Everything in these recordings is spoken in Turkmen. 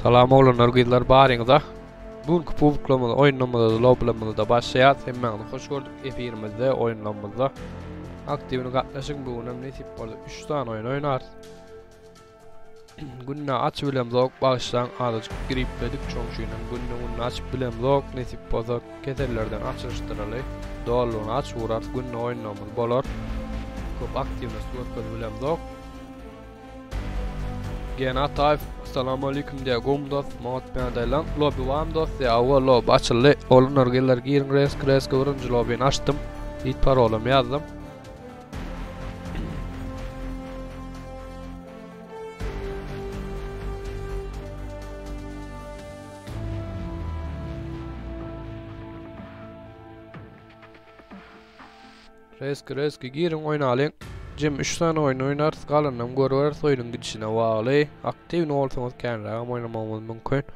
Salam oglanlar gyzlar baryňyza. Bu günki publiklamyz oýunlarymyzda lobbylarymyzda başlaýar. Hemmäňizi hoş gördük efirimizde, oýunlarymyzda. Aktiwni gatnaşyň bu günem nesip bolsa 3 sany oýun oýnarys. Günde aç bilemzok bagyşlaň azajyk gripledik şoň üçinem günde günde açyp bilemzok nesip bolsa kesellerden açylyşdyraly doluny aç urarys günde oýunlarymyz bolar köp aktiwnost görkezip bilemzok Gene Ataýew Assalamu aleýkum diýýär gowmy dost muňa bändäýläň lobby barmy dost diýýär hawa lobby açyldy oglanlar gyzlar giriň resk resk birinji lobbyny açdym diýip parolamy ýazdym Reski reski giriň oýnalyň. Jem 3 sany oýun oýnarys, galanynam görüberis oýnuň gidişine bagly. Aktiwny bolsaňyz känrägem oýnamagymyz mümkin.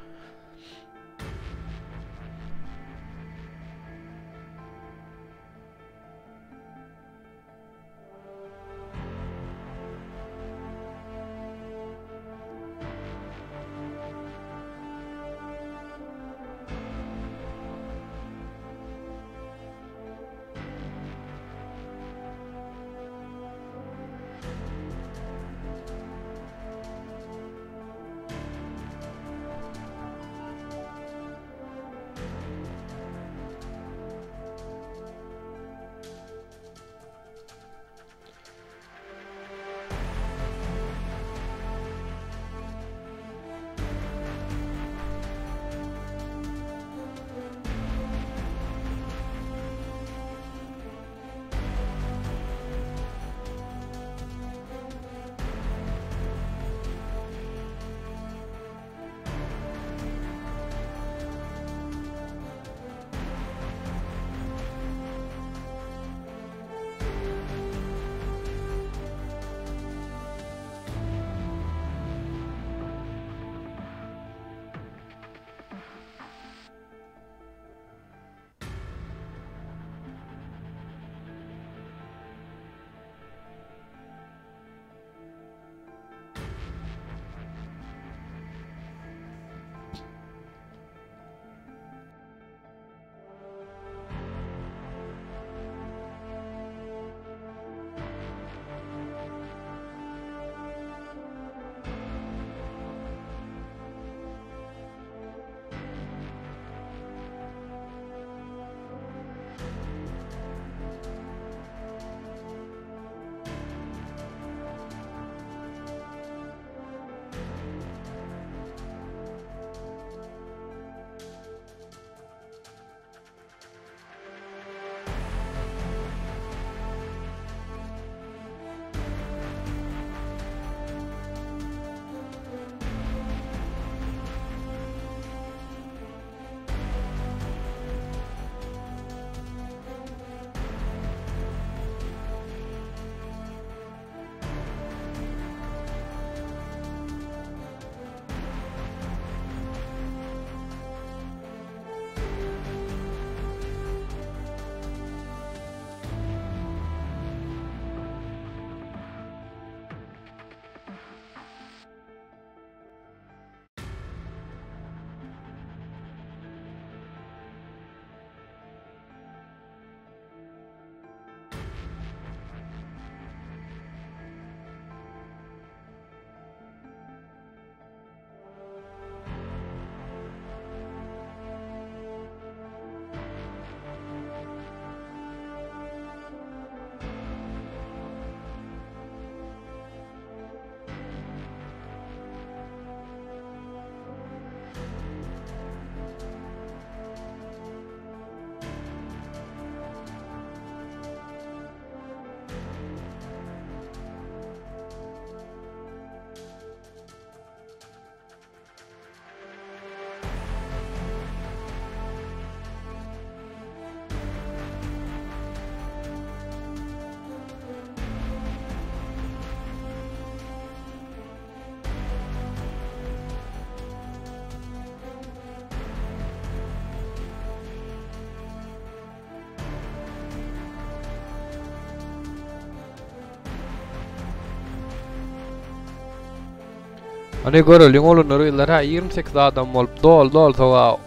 Hany göreliň oglanlar gyzlar hä 28 adam bolup doly dolsa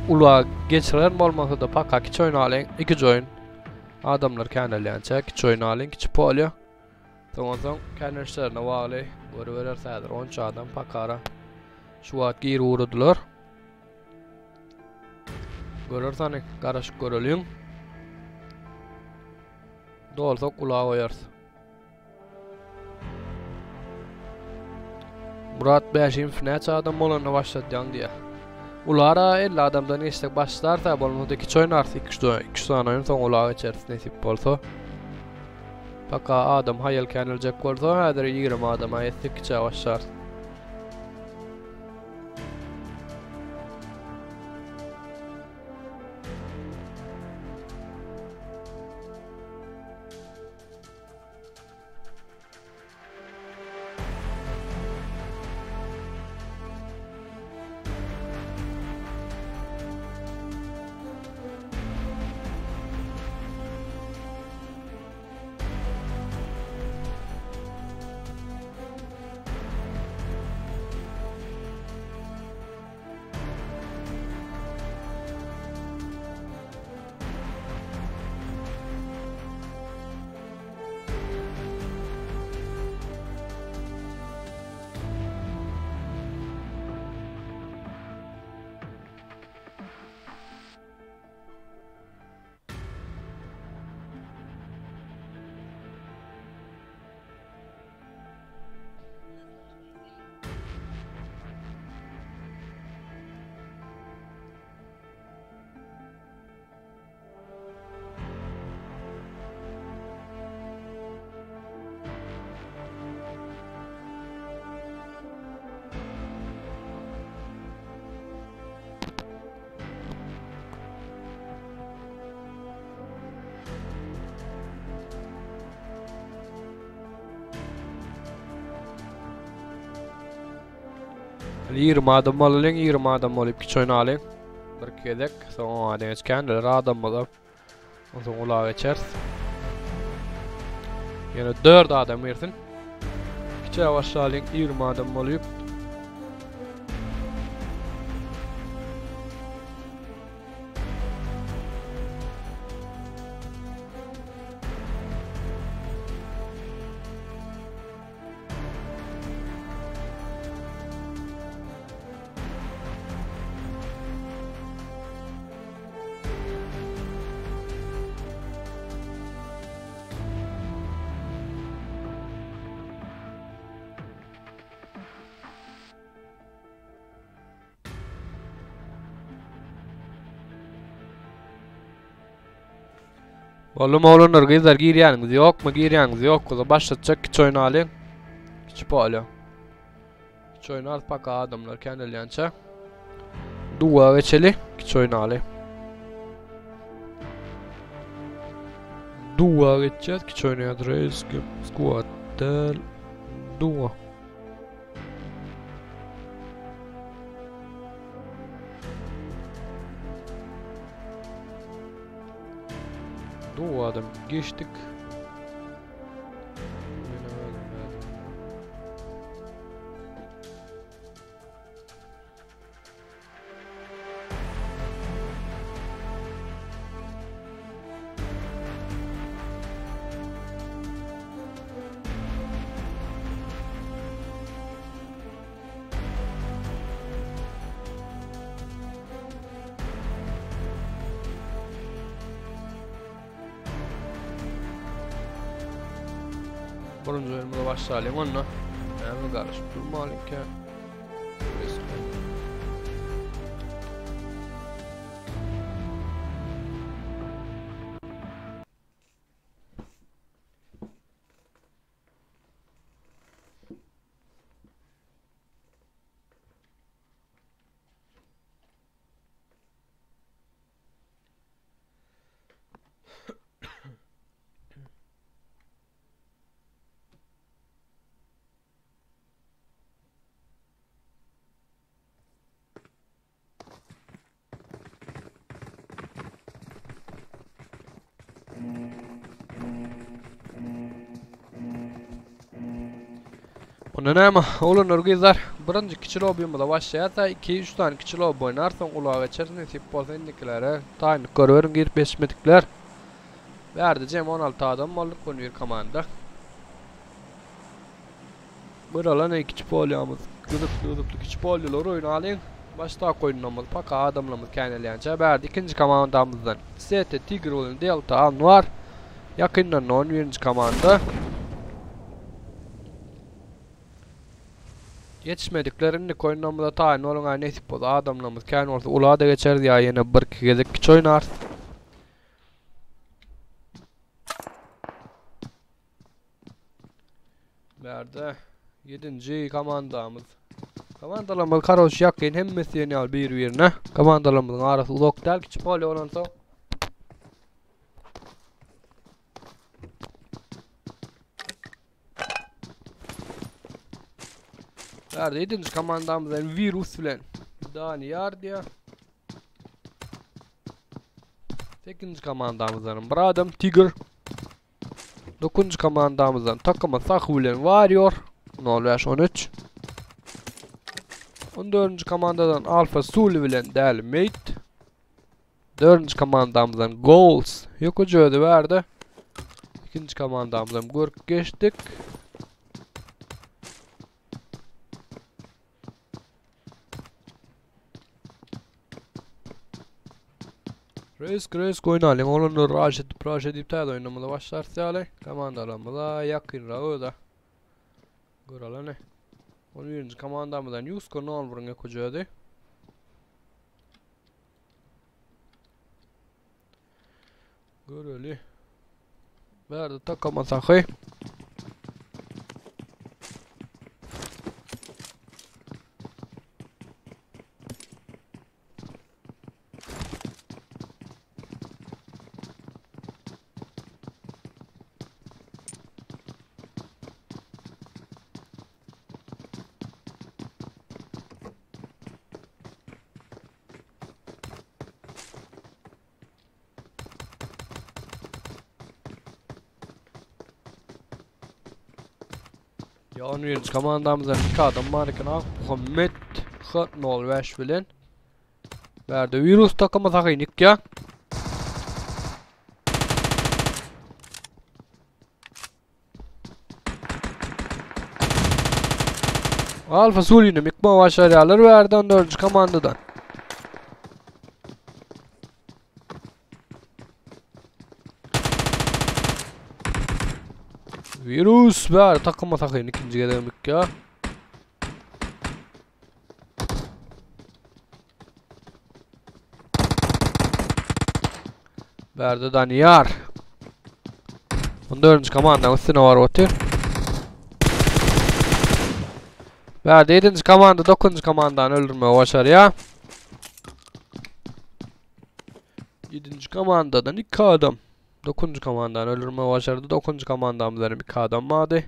ula geçiren bolmasa da paka kiçi oýnalyň iki oýun. Adamlar känelýänçä kiçi oýnalyň kiçi polýa. Soňan soň känelişlerine bagly görübereris häzir 13 adam pakara şu wagt girip ugradylar. Göreris hany garaşyp göreliň. Dolsak ula goýarys. Murat Bäşimow näçe adam bolanda başlatýaň diýýär. Ulara 50 adamdan geçsek başlarsa bolmasa kiçi oýnarys 2-3 sany oýun soň ula geçeris nesip bolsa. Paka adam haýal käniljek bolsa häzir 20 adama ýetsek kiçä başlarys. 20 adam bolalyň, 20 adam bolup kiçi oýnalyň. Bir gezek, soň oňa deňeç kändiler adamymyza. Onsoň ula geçeris. Ýene 4 adam girsin. Kiçä başlalyň, 20 adam bolup. Oğlum oglanlar gyzlar girýäniňiz ýokmy? Girýäniňiz ýok bolsa başlatjak kiçi oýnalyň. Kiçi polýa. Kiçi oýnarys paka adamlar känelýänçä. Duwa geçeli, kiçi oýnaly. Duwa geçeceğiz, kiçi oýnaýarys. Reis, squad, del, duwa. Duwadan geçdik. Birinji oýunymyza başlalyň onda. Näme garaşyp durmalyňka? Onda näme, oglanlar gyzlar, Birinji kiçi lobby'myza başlaýarsa 2 3 tane kiçi lobby oýnar soň ulaga geçeris nesip bolsa indikilere taýynlyk görüberiň girip ýetişmedikler. Bärde jem 16 adam bolduk 11 komanda. Bir alan ey kiçi polýamyz. Gyzykly gyzykly kiçi polýalar oýnalyň. Başdaky oýunlarymyz paka adamlarymyz känelýänçä bärde ikinji komandamyzdan ST Tigr bilen Delta Anwar. Ýakyndan 11-nji komanda. Ýetişmedikler indiki oýunlarymyza taýyn boluň aý nesip bolsa adamlarymyz kän bolsa ula-da geçeris ýa ýene bir-iki gezek kiçi oýnarys. Bärde 7-nji komandamyz. Komandalarymyz karoç ýakyn hemmesi diýen ýaly bir-birine. Komandalarymyzyň arasy uzak däl kiçi polýa bolansoň. Bärde 7-nji komandamyz virus bilen Daniyar diýär. 8-nji komandamyzdan bir adam Tiger. 9-njy komandamyzdan takyma Sahy bilen Warrior 05 13. 14-nji komandadan Alfa Suli bilen Däli Mate. 4-nji komandamyzdan Goals Ýokuj özi bärde. Ikinji komandamyzam görüp geçdik. Risk risk oýnalyň olanlar raş edip raş edip täze oýnamyza başlarys ýaly. Komandalarymyza ýakynrak öde. Görelene. 11-nji komandamyzdan Yusko 01-iň öküjedi. Göreli. Bärde takama sahy. Ya 11. komandamızdan iki adam var eken Ak Muhammed H05 bilen. Bärde virus takımı sakynyk ya. Alfa Sulini Mikma başarýarlar bärde 14. komandadan. Virus bär takyma sakyn ikinji gezegimik ya. Bärde Daniyar. 14. komandanın üstüne var otyr. Bärde 7. komanda 9. komandany öldürmegi başarýar. 7. komandadan 2 adam. 9. komandany öldürmegi başardy. 9. komandamyzdan hem 2 adam bardy.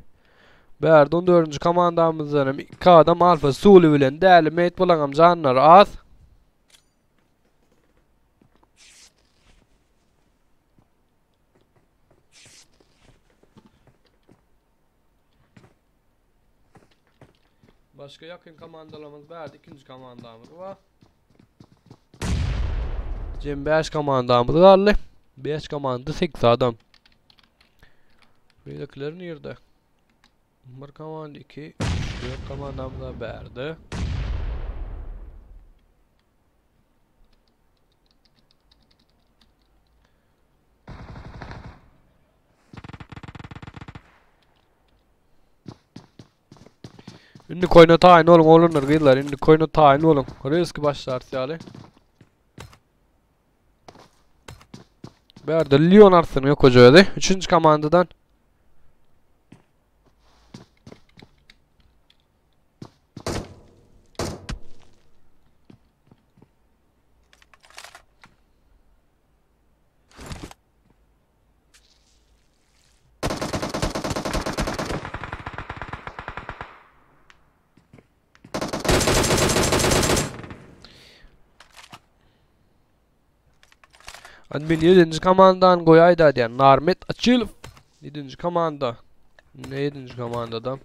Bärde 14. komandamyzdan hem 2 adam Alfa Suli bilen Däli Mate bolan janlary az. Başga ýakyn komandalarymyz bärde ikinji komandamyz bar. Jem 5 komandamyz galdy. 5 komanda 8 adam. Beýlekiler nirde? Bir komanda 2, 3, 4 komandamyz da bärde. Indi koýna taýyn boluň oglanlar gyzlar indi koýna taýyn boluň. Riski başlarys ýaly. Bärde Leon Arslan ýok özi. Üçünji komandadan. Admin 7-nji komandany goýaýda diýen Narmet Açylow 7-nji komanda. Ne 7-nji komandadan?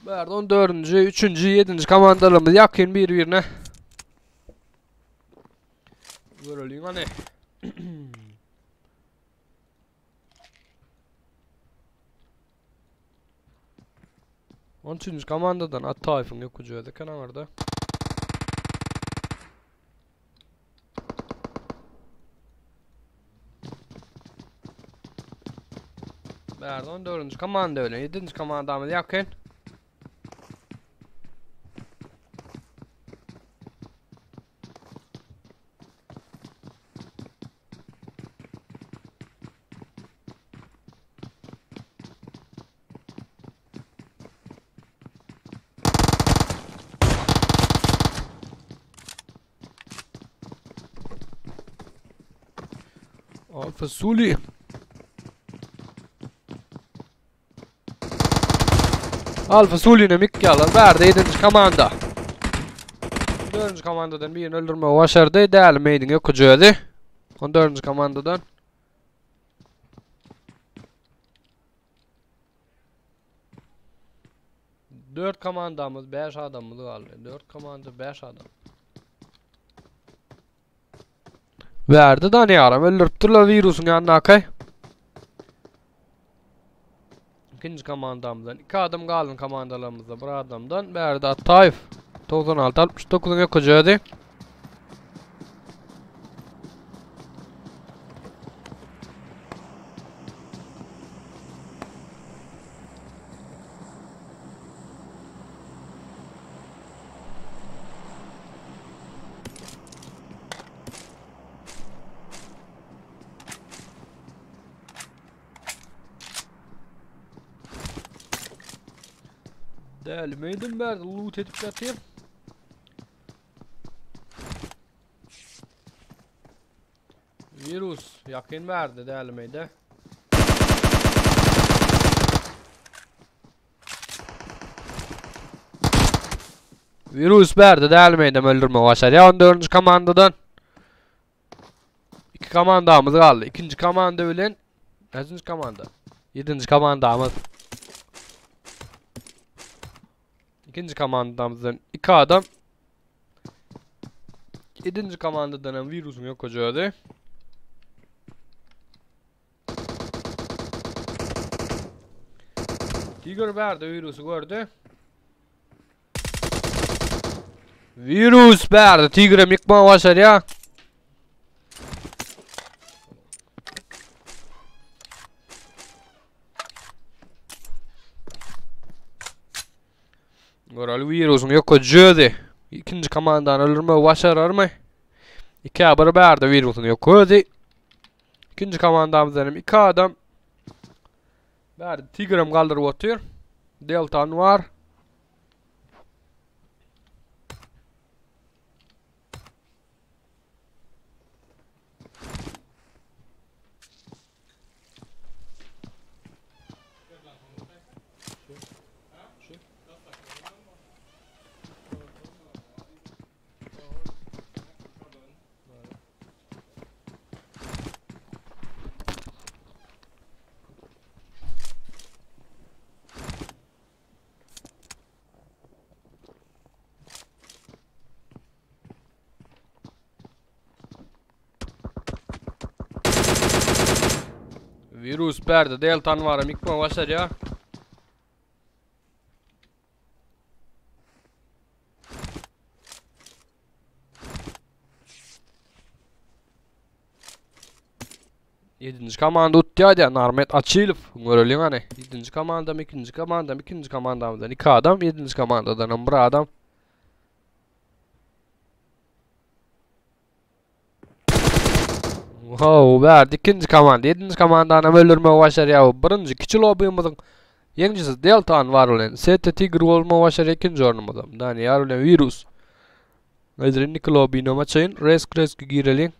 Bärde 14-nji, 3-nji, 7-nji komandalarymyz ýakyn bir-birine. Göreliň hany. On üçünji komandadan Ataýewiň ýokujy özi eken aňyrda. Bärde 14-nji komanda bilen 7-nji komandamyz ýakyn. Alfa Suli. Alfa Suli'ne mikýalar bärde 7-nji komanda. 4-nji komandadan birini öldürmegi başardy. Däli meýdiň ýokuju özi. 14-nji komandadan. Dört komandamyz, 5 adamymyz galdy. 4 komanda, 5 adam. Verdi Daniýaram öldüripdirler wirusyň ýanyndaky. Ikinji komandamyzdan iki adam galan komandalarymyzda bir adamdan bärde Ataýew 96 69-yň öküjedi. Däli meýdim bärde loot edip ýatyr. Virus ýakyn bärde däli meýde. Virus bärde däli meýdem öldürmek başarýar 14-nji komandadan. İki komandamyz galdy. İkinci komanda bilen näçinji komanda? Ýedinji komandamyz. İkinci komandamyzdan iki adam. Ýedinji komandadan hem wirusyň ýok özi. Tiger bärde wirusy gördü. Virus bärde tigre ýykmagy başarýar. Göreli wirusyň ýoka jözi. Ikinji komandany öldürmegi başararmy? Ikä bir bärde wirusyň ýoka özi. Ikinji komandamyzdan hem iki adam. Bärde tigrem galdyryp otyr. Delta var. Virus bärde Deltan var mikma başarýar. Ýedinji komanda utýar diýýär Narmet Açylow. Göreliň hany. Ýedinji komandam, ikinji komandam, ikinji komandamyzdan iki adam, ýedinji komandadan hem bir adam. Wow, bärde ikinji komanda, ýedinji komandany hem öldürmegi başarýar. Birinji kiçi lobymyzyň ýeňijisi Delta Anwar bilen ST Tiger bolmagy başarýar ikinji ornumyzda. Daniýar bilen Virus. Häzir indiki lobbyny hem açaýyn. Resk resk gireliň.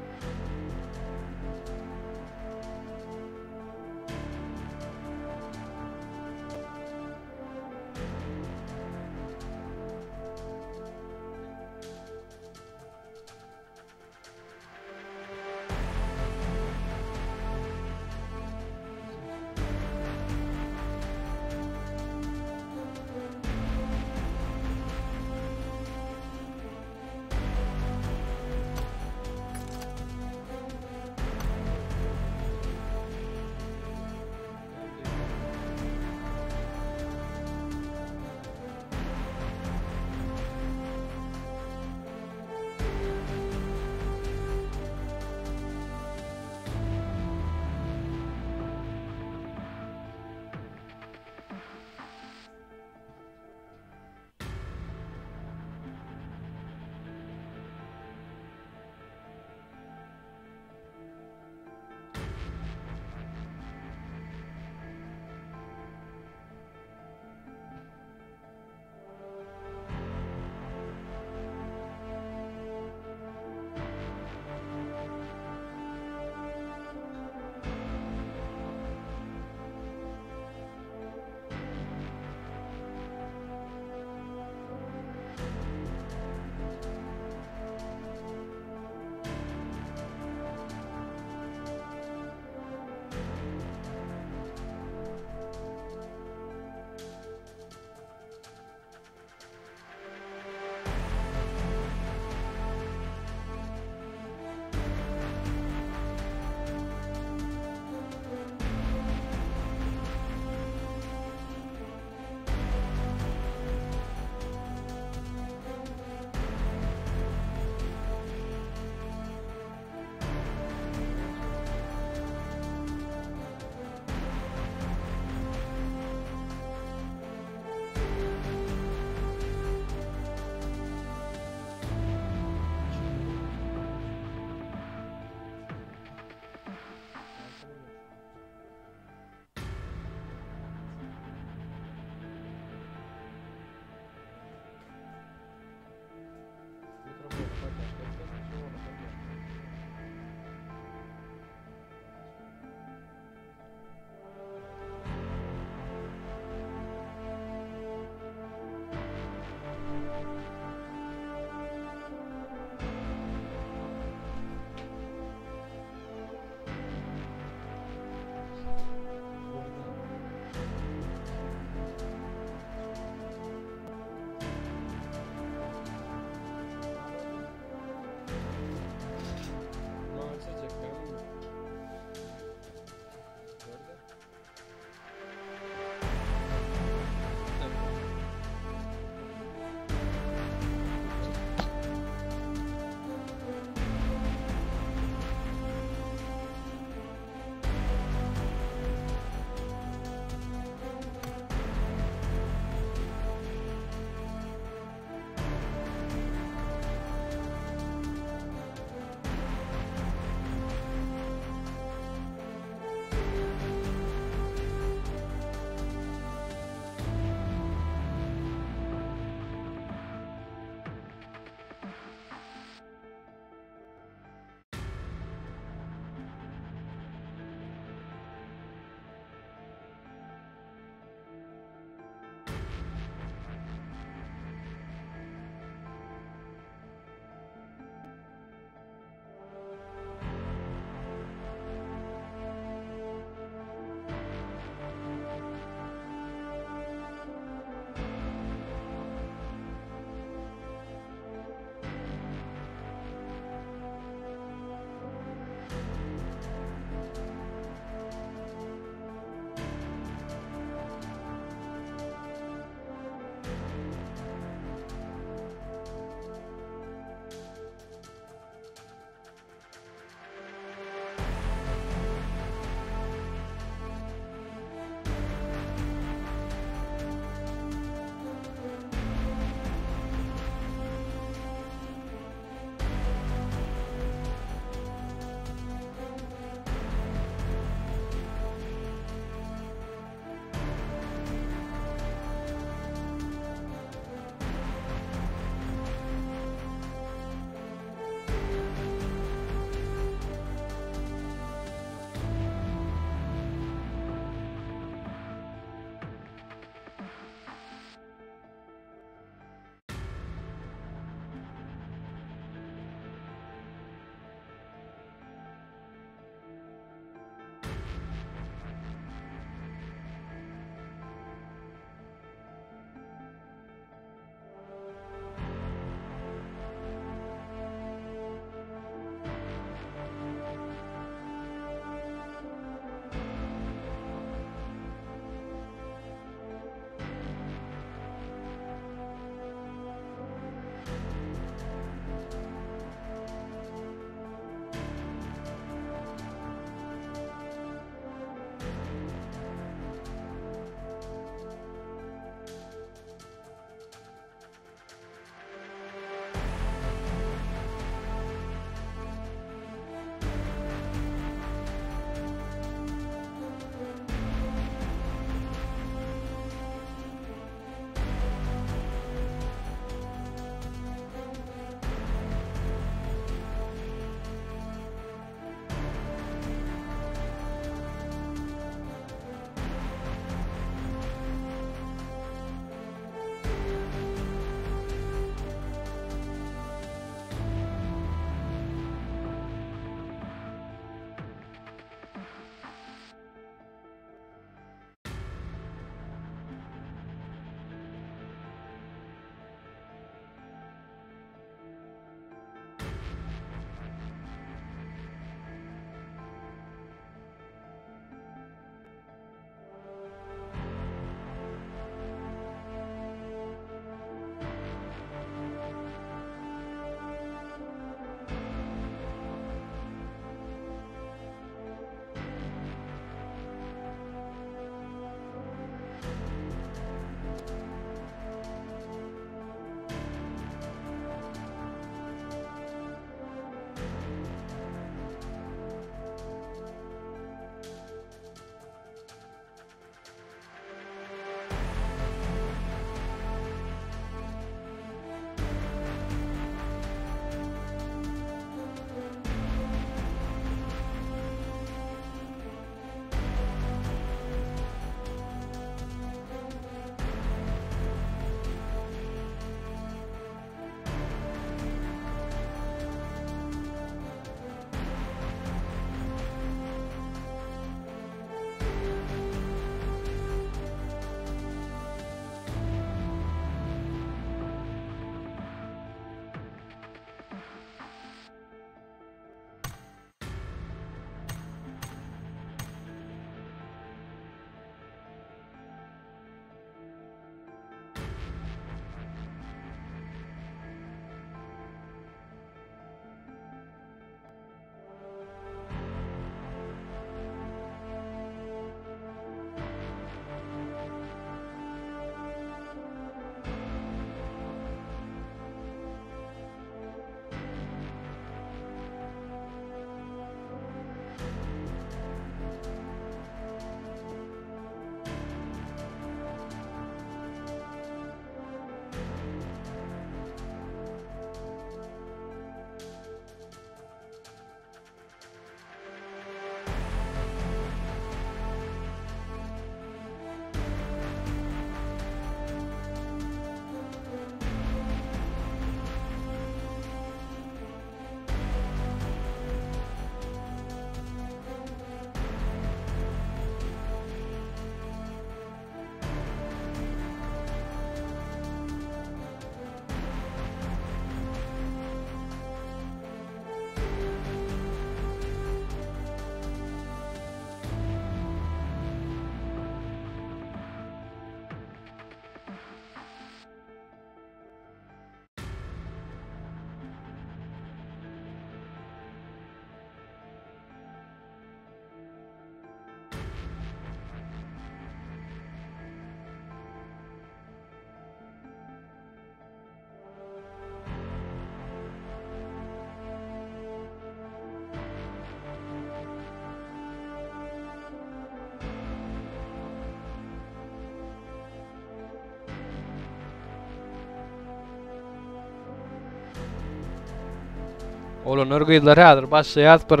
Oglanlar gyzlar häzir başlaýas bir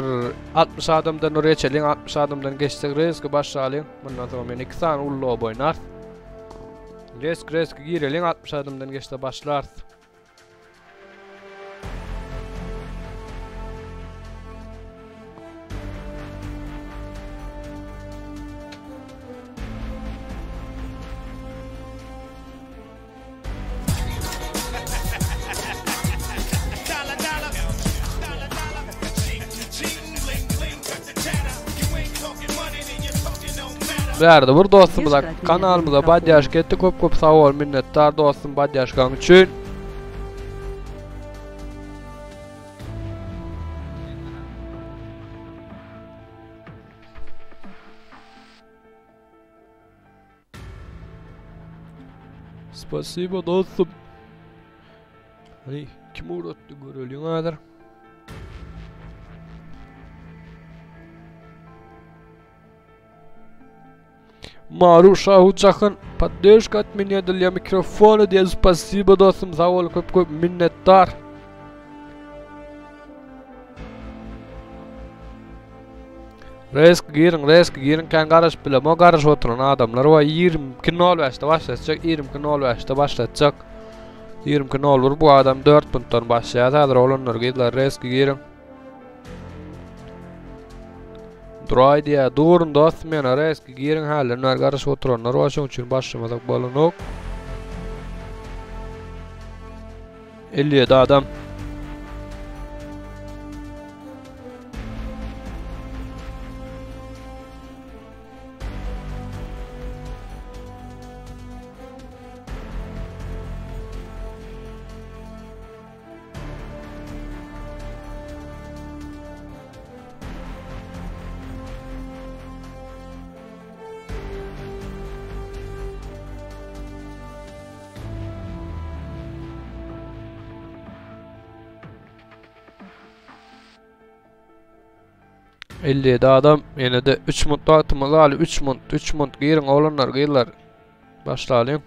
60 adamdan bir geçeliň 60 adamdan geçsek reski başlalyň. Mundan soň men 2 sany uly lob oýnar. Resk resk gireliň 60 adamdan geçse başlarys. Bärde bir dostumyza kanalymyza badýaşka etdi. Köp köp sag bol minnetdar dostum badýaşkaň üçin. Spasibo dostum. Hani kim uğratdy göreliň häzir. Maru Şahu Jahan podдержка от меня для микрофона diýen spasibo dostum sag bol köp köp minnetdar. Resk giriň, resk giriň, kän garaşyp bilemok, garaşyp oturan adamlar bar. 22.05-de başlatjak, 22.05-de başlatjak. 22.01 bu adam 4 puntdan başlaýar. Häzir oglanlar, gyzlar resk giriň. Duraý diýýär. Durun dostum ýene resk giriň hälden bäri garaşyp oturanlar bar, şoň üçin başlamasak bolanok. 57 adam. 57 adam ýene-de 3 munt wagtymyz galdy 3 munt 3 munt giriň oglanlar gyzlar başlalyň.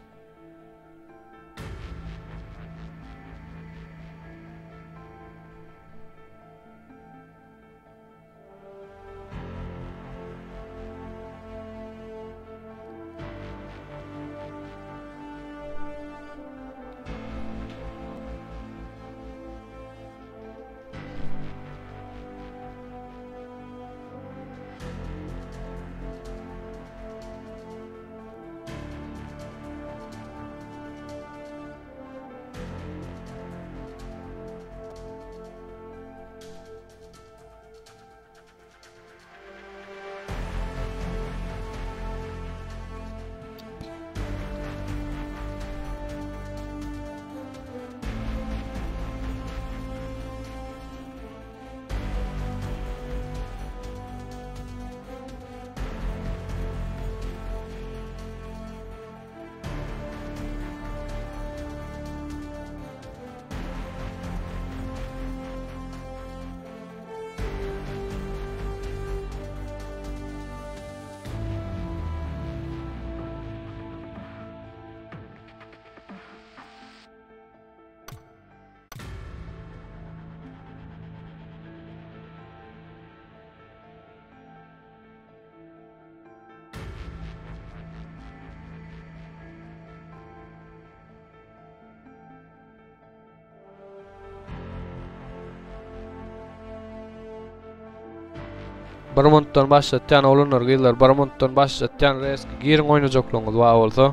Bir muntdan başlatýan oglanlar gyzlar bir muntdan başlatýan reski giriň oýnajaklygyňyz bar bolsa.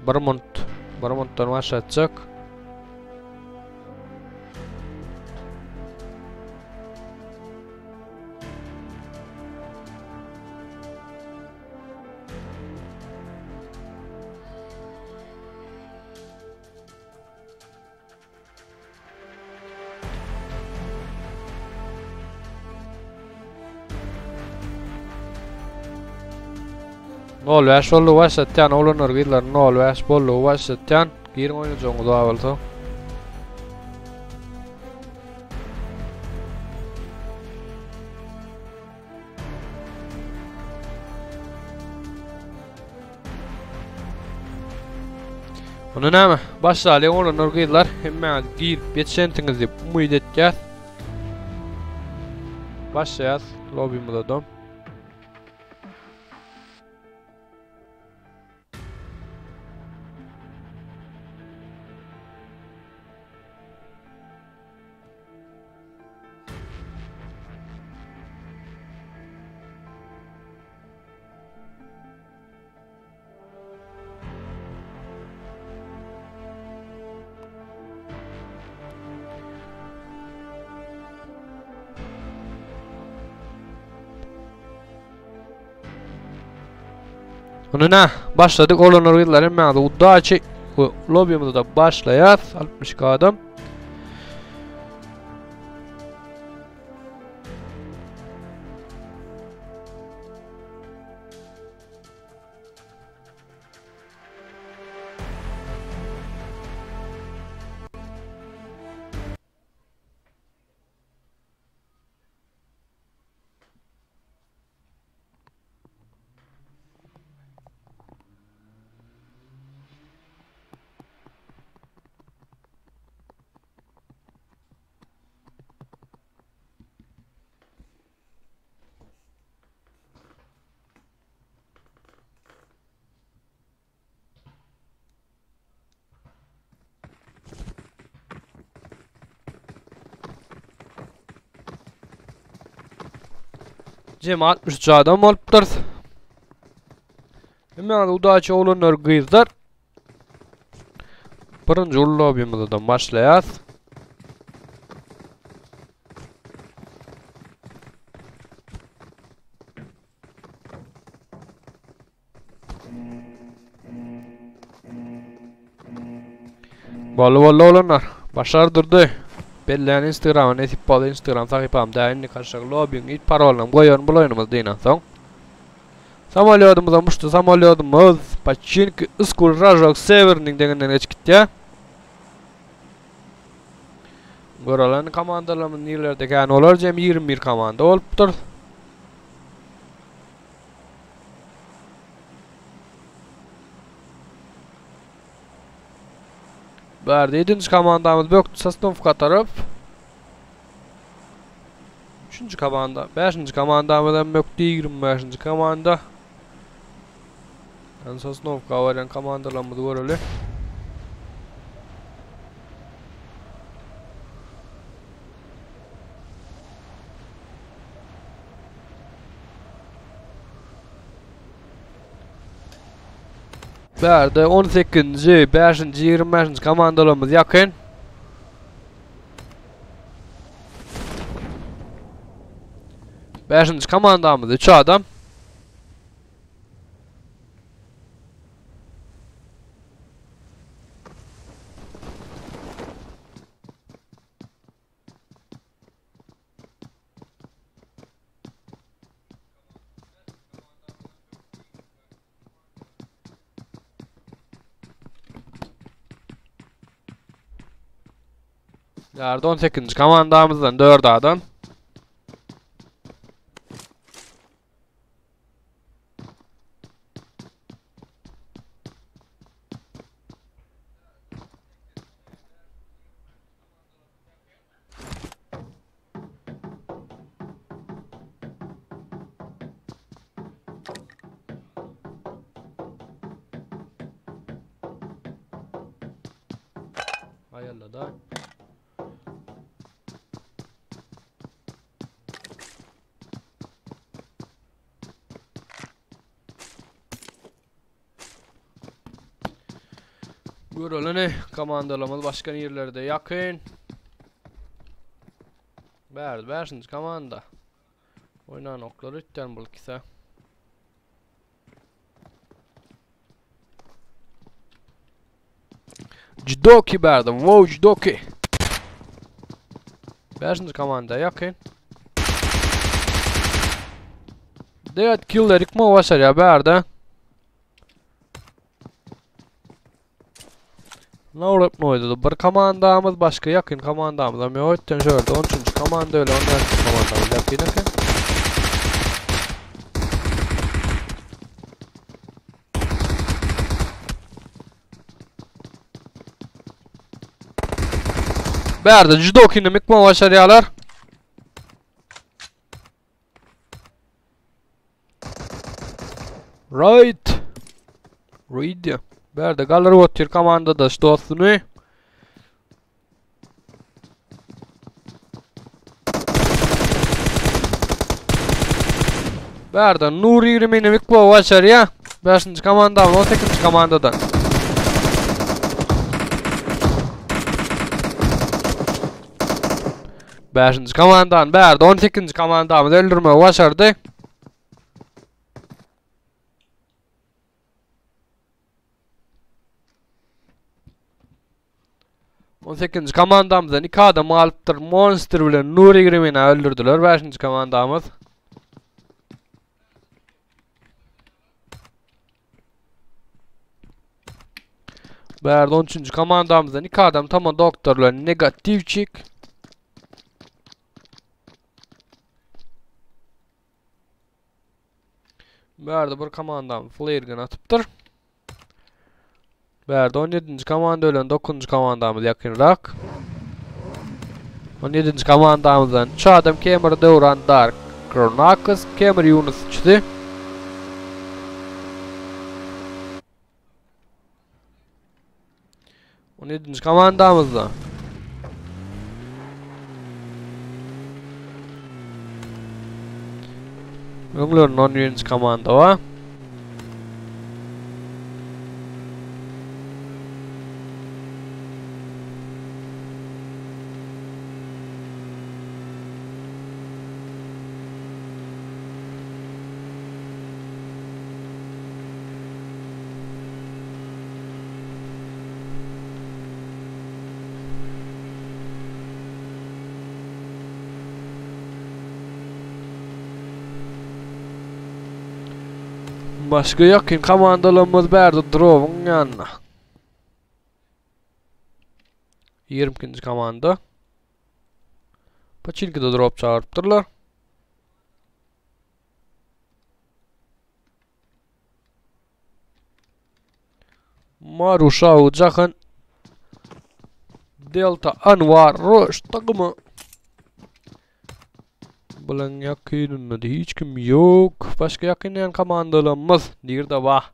Bir munt bir muntdan başlatjak. Nol bäş boldy başlatýan oglanlar gyzlar nol bäş boldy başlatýan giriň oýnajagyňyz bar bolsa. Onda näme? Başlalyň oglanlar gyzlar. Hemmäňiz girip ýetişensiňiz diýip umyt etýäs. Başlaýas lobby'myza da. Ine başladyk oglanlar gyzlar hemmäňize udaçi we lobby'myzda da başlaýas 62 adam. Jem 63 adam bolupdyr. Hemen udaçy oglanlar gyzlar. Birinji uly lobby'myzdan başlaýas. Boldy boldy oglanlar. Başar durdy. Bellän Instagrama nesip boldy Instagram sahypam da indi kaşak lobbyň it parolyny goýaryn bul oýnumyz dynan soň. Samolýodymyzam uçdy samolýodymyz. Paçinki Iskul Rajok Sewerniň deňinden geçip gitýär. Görelen komandalarymyz nirelerde kän olar jem 21 komanda bolupdyr. Bärde 7. komandamyz bökdi Sosnowka tarap. 3. komanda, 5. komandamyz hem bökdi 25. komanda. Yani Sosnowka barýan komandalarymyzy göreli. Bärde 18-nji, 5-nji, 25-nji komandalarymyz ýakyn. Beşinji komandamyz 3 adam. Ýarda 18-nji komandamyzdan 4 adam. Aýalla da. Görelini komandalarymyz başga ýerlerde ýakyn. Bärde 5. komanda. Oýnan oklar ütden bul kise. Judoki bärde. Wow Judoki. 5. komanda ýakyn. Dead killer ikma başarýar bärde. Nawrap noýdy bir komandamyz başga ýakyn komandamyz hem ýok etden şöyle 13. komanda öyle 14. komandamyz ýakyn eken. Bärde judokini mikma başarýarlar. Right. Ready. Bärde galyryp otyr komandadaş dostuny. Bärde Nur 20-ni Mikko başarýar. 5-nji komanda, 18-nji komandadan. Beşinji komandan bärde 18-nji komandamyzy öldürmegi başardy. On sekizinji komandamyzdan iki adam galypdyr. Monster bilen Nuri Grimina öldürdüler. Beşinji komandamyz. Bärde 13-nji komandamyzdan iki adam tamam doktor bilen negativçik. Bärde bir komandam flare gun atypdyr. Bärde 17-nji komanda bilen 9-njy komandamyz ýakynrak. 17-nji komandamyzdan 3 adam Kemir Döwran Dark Kronakis, Kemir Yunus üçüsi. On ýedinji komandamyzda. Öňlerinde on birinji komanda bar. Başga ýakyn komandalarymyz bärde drowyň ýanynda. 22-nji komanda. Paçinkide drop çagyrypdyrlar. Maruşaw Jahan Delta Anwar Roş takymy Bulan ýakynynda hiç kim ýok. Başga ýakyn diýen komandalarymyz nirde bar?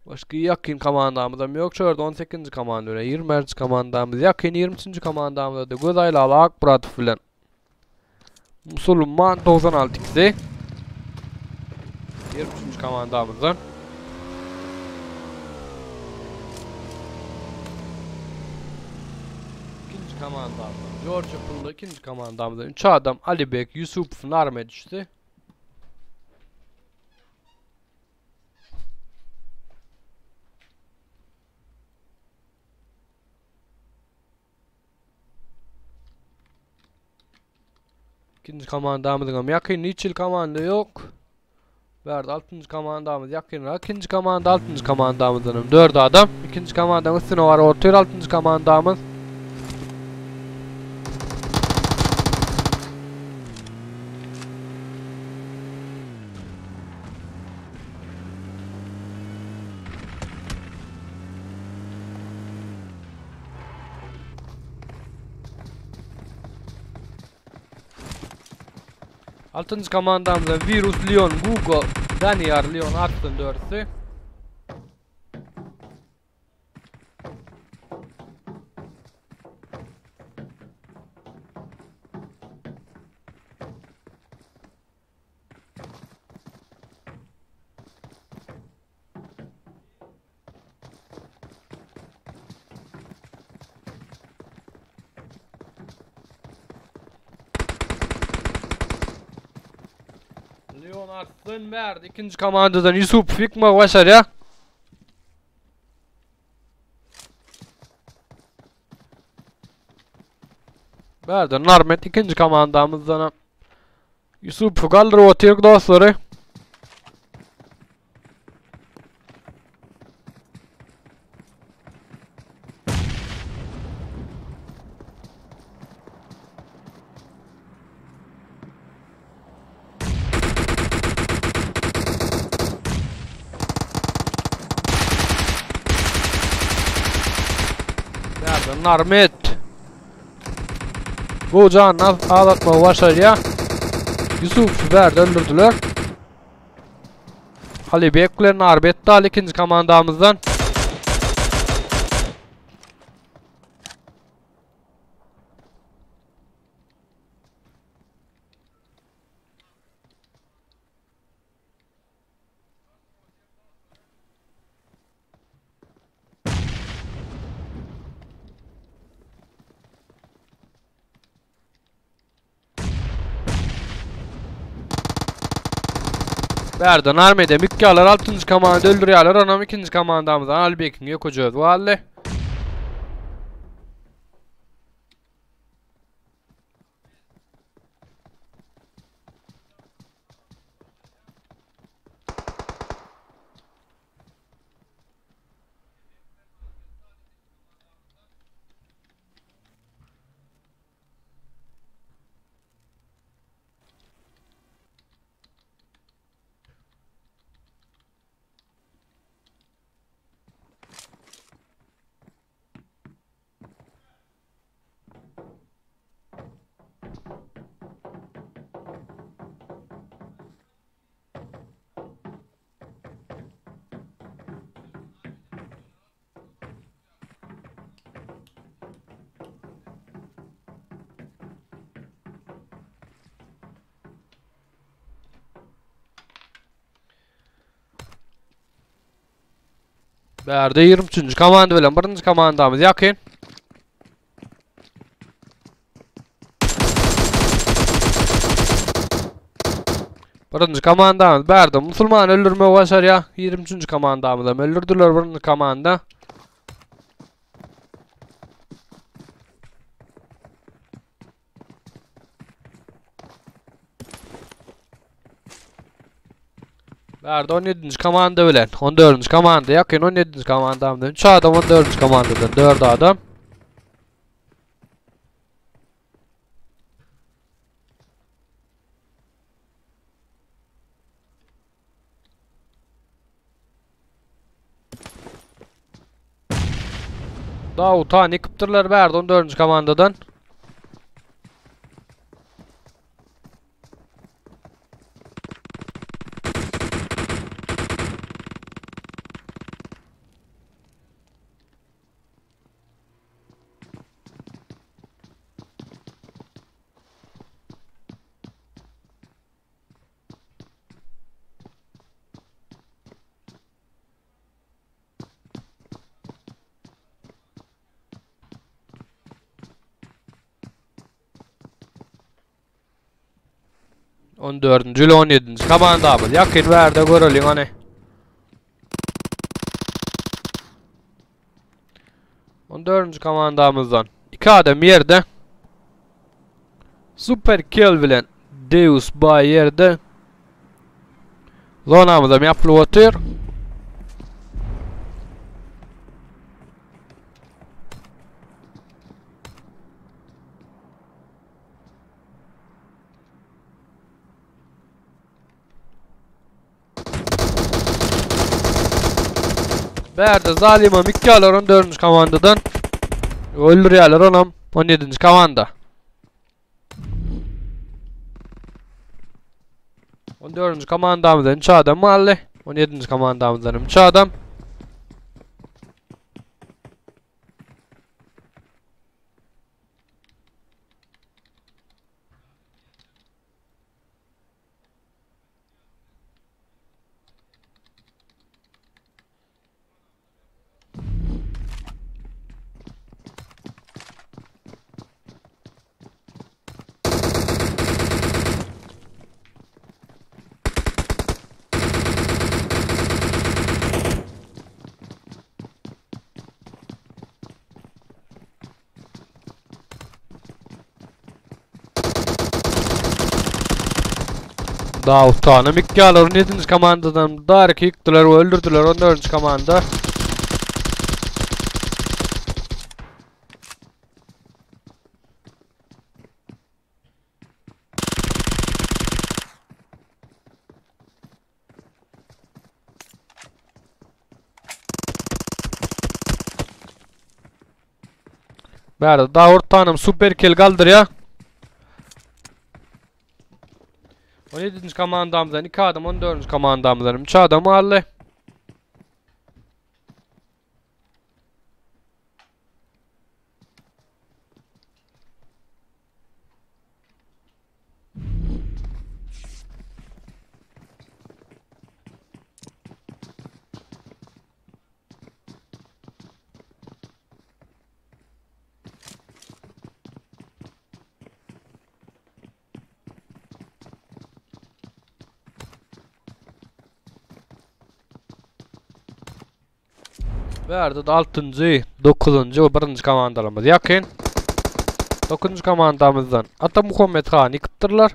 Başga ýakyn komandamyzam ýok. Şu ýerde 18-nji komanda bilen 21-nji komandamyz ýakyn 23-nji komandamyzda da göz aýlaly Akmuratow bilen Musulman 96 ikisi. 23-nji komandamyzdan. İkinci komandamyzdan. George Pullu ikinci komandamyzdan. 3 adam Alibek, Yusupov, Narme düşdi. Ikinji komandamyzyňam ýakyn hiç hili komanda ýok. Bärde altynjy komandamyz ýakynrak. Ikinji komanda altynjy komandamyzdanam 4 adam. Ikinji komandaň üstüne baryp otyr altynjy komandamyz. Altynjy komandamyzda Virus, Leon, Google, Daniyar, Leon, Arslan dördüsi. Leon Arslan berdi. Ikinji komandadan Yusupov ýykmagy başarýar. Bärde Narmet ikinji komandamyzdan Ýusupowy galdyryp otyr dostlary. Bärde Narmet. Bu janyny azaltmagy başarýar. Ýusupowy bärde öldürdiler. Halibek bilen Narbet dal ikinji komandamyzdan. Bärde Narmede mükkalar 6. komanda öldürýärler. Onam ikinji komandamyzdan Albekiň ýokujöz galdy. Bärde 23-nji komanda bilen birinji komandamyz ýakyn. Birinji komandamyz bärde musulman öldürmegi başarýar. 23-nji komandamyzam öldürdüler birinji komanda. Bärde 17-nji komanda bilen 14-nji komanda ýakyn 17-nji komandamyzdan 3 adam 14-nji komandadan 4 adam. Dawutan ýykypdyrlar bärde 14-nji komandadan. On dördünji ile on ýedinji komandamyz ýakyn bärde göreliň hany. On dördünji komandamyzdan iki adam ýerde. Super kill bilen Deus bay ýerde. Zonamyzam ýapylyp otyr. Bärde zalyma mikýalar 14-nji komandadan. Öldürýärler onam 17-nji komanda. 14-nji komandamyzdan 3 adam galdy. 17-nji komandamyzdan 3 adam. Dawutany Mikýalar 17-nji komandadan Darky ýykdylar we öldürdiler 14-nji komanda. Bärde Dawut tanym super kill galdyrýar. 17-nji komandamyzdan 2 adam, 14-nji komandamyzdan 3 adam galdy. Bu ýerde de 6-njy, 9-njy we 1-nji komandalarymyz ýakyn. 9-njy komandamyzdan Ata Muhammet han ýykypdyrlar.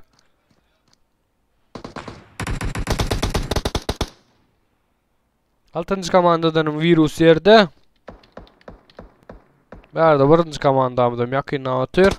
Altynjy komandadan virus ýerde. Bärde birinji komandamyzam ýakynda otyr.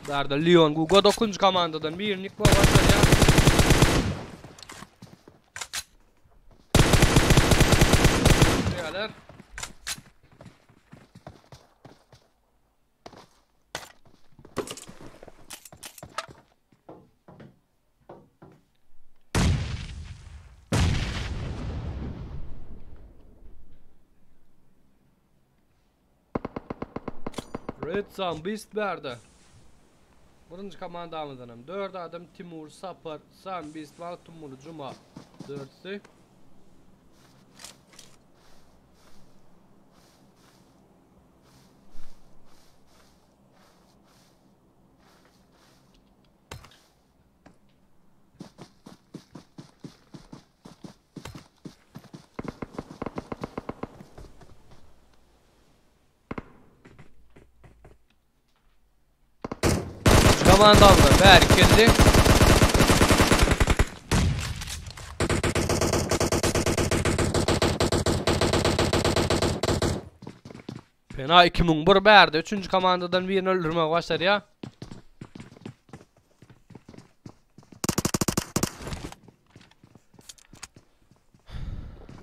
Darda Leon Gugo 9. komandadan birini yıkma başarıyor. Red Sun Beast bärde. Birinji komandamyzdan hem 4 adam Timur, Sapar, Sun Beast, Magtymguly, Juma dörtsi. Komandamdan bäri geldi. Fena 2001 bärde. Üçünji komandadan birini öldürmeye başarýar.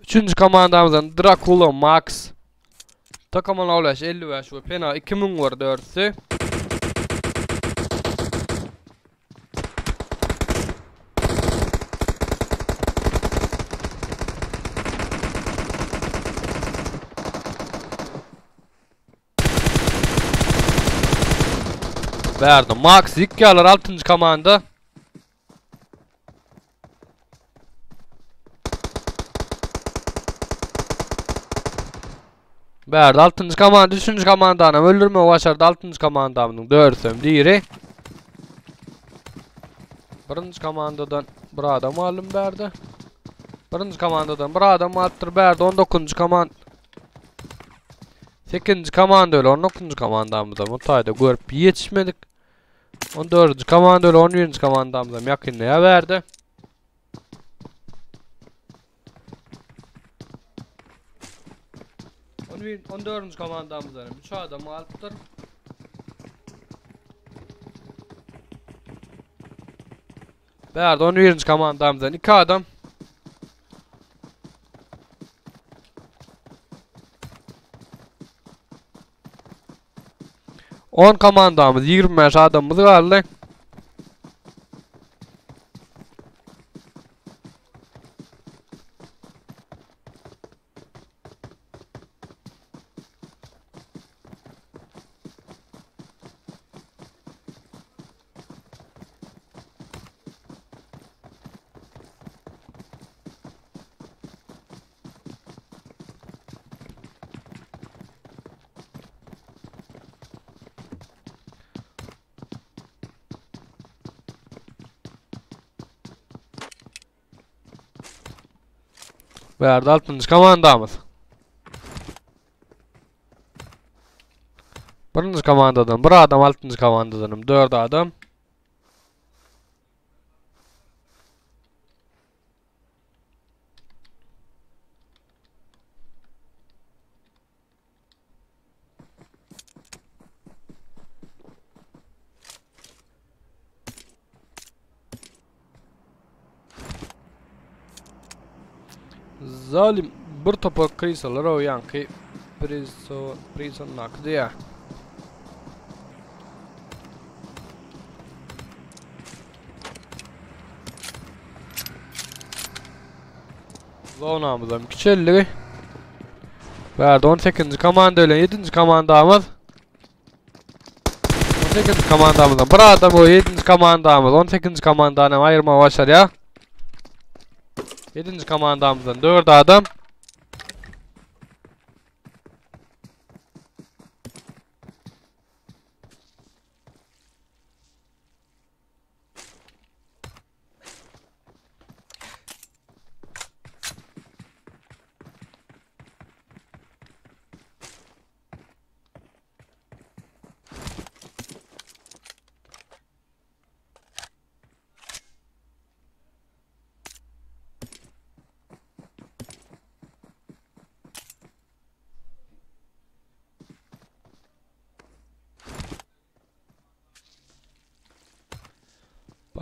Üçünji komandamyzdan Dracula Max. Takımın 15 55 we Pena 2001 dörtsi. Berdi. Max ýykýarlar 6-njy komanda. Berdi 6-njy komanda, 3-nji komandany öldürmegi başardy 6-njy komandamyzyň dördüsem diri. Birinji komandadan bir adam alym berdi. Birinji komandadan bir adam alypdyr berdi 19-njy komand. 8-nji komanda öyle 19-njy komandamyzam o taýda görüp ýetişmedik. 14-nji komanda öyle 11-nji komandamyzam ýakynda ýa berdi. On dördünji komandamyzdan hem 3 adam alypdyr. Bärde 11-nji komandamyzdan 2 adam. On komandamyz 25 adamymyz galdy. Bärde altynjy komandamyz. Birinji komandadan bir adam, altynjy komandadan hem 4 adam. Zalim bir topar krisalar o ýaňky priso prisondaky diýä. Zonamyzam kiçelligi. Bärde 18-nji komanda bilen 7-nji komandamyz. 18-nji komandamyzdan bir adam o 7-nji komandamyz 18-nji komandany hem aýyrmagy başarýar. 7-nji komandamyzdan 4 adam.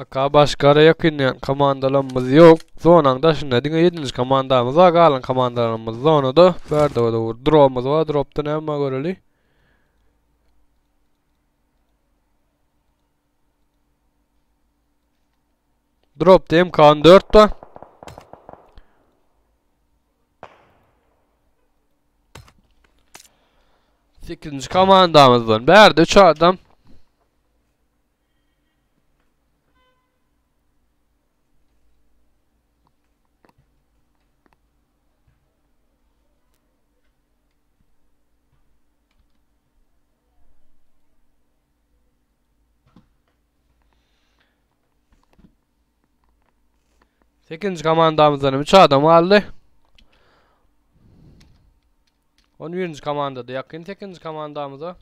Baka başgara ýakynlaýan komandalarymyz ýok. Zonaň daşynda diňe 7-nji komandamyz bar, galan komandalarymyz zonada. Bärde bolsa bir dropumyz bar. Dropda näme bar göreli. Dropda MK14 bar. Sekizinji komandamyzdan bärde 3 adam. Sekizinji komandamyzdan 3 adam galdy. 11-nji komandada ýakyn 8-nji komandamyza.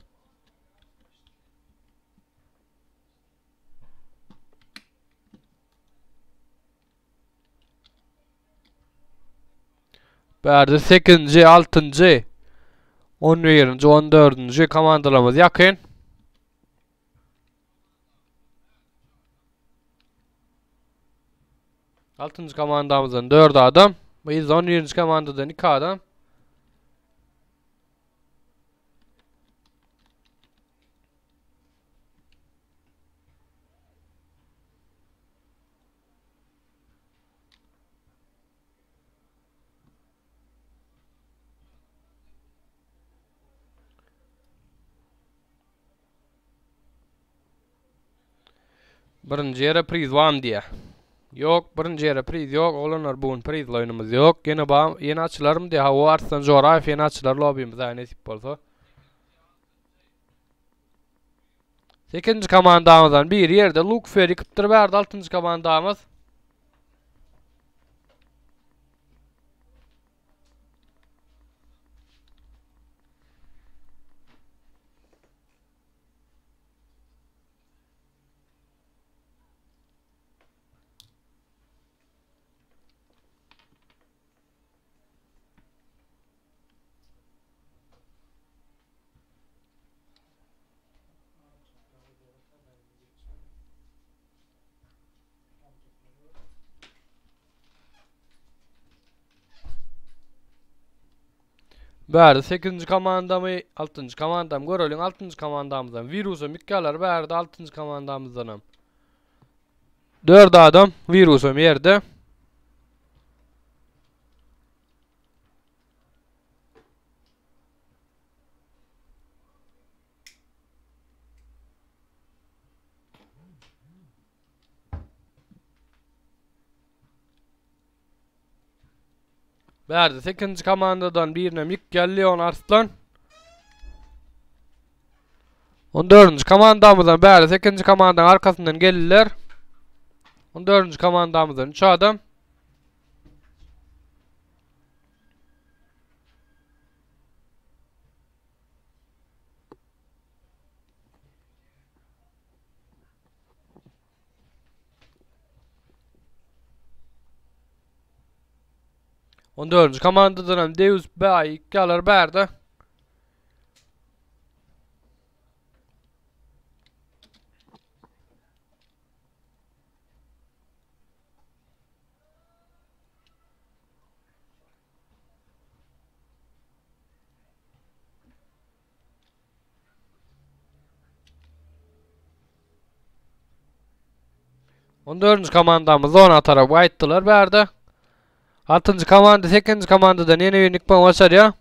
Bärde 8-nji, 6-njy, 11-nji, 14-nji komandalarymyz ýakyn. Altynjy komandamyzdan 4 adam. Biz 11-nji komandadan 2 adam. Birinji ýere priz barmy diýýär. Ýok, birinji ýere priz ýok. Oglanlar bu gün prizli oýnumyz ýok. Ýene ba, ýene açylarmy diýýär. Hawa, Arslan Joraýew ýene açylar lobimiz aý nesip bolsa. Sekizinji komandamyzdan biri ýerde Lukfer ýykypdyr bärde altynjy komandamyz. Bärde 8-nji komandamy, 6-njy komandamy göreliň. 6-njy komandamyzdan wirusam ýykýarlar bärde 6-njy komandamyzdanam. 4 adam wirusam ýerde. Bärde 8-nji komandadan birine ýykýar Leon Arslan. 14-nji komandamyzdan bärde 8-nji komandaň arkasyndan geldiler. 14-nji komandamyzdan 3 adam. On dördünji komandadan hem Deus Bay ýykýarlar bärde. 14-nji komandamyz zona tarap gaýtdylar bärde. 6-njy komanda 8-nji komandadan ýene bir nikpan başarýar.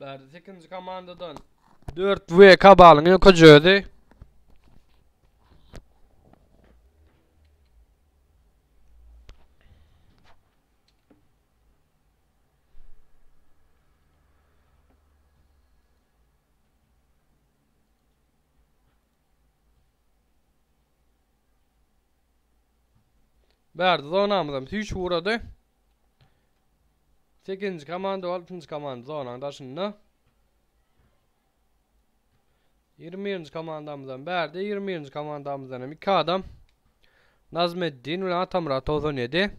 Bärde 8-nji komandadan 4 W Kabalyň ýokajözi. Bärde zonamyzam süýşüp ugrady. 8-nji komanda we 6-njy komanda zonanyň daşynda. 21-nji komandamyzam bärde, 21-nji komandamyzdan hem 2 adam. Nazmeddin bilen Atamyrat 97.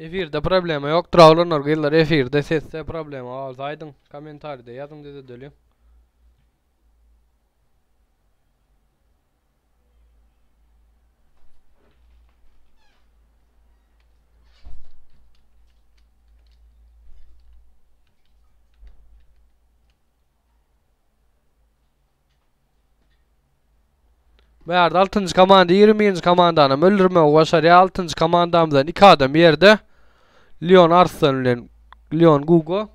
Efirde problema ýokdur oglanlar gyzlar efirde sesde problema bolsa aýdyň kommentaride ýazyň düzedeliň. Bu ýerde 6-njy komanda 21-nji komandany öldürmegi başarýar. 6-njy komandamyzdan 2 adam ýerde. Leon Arslan bilen Leon Gugo.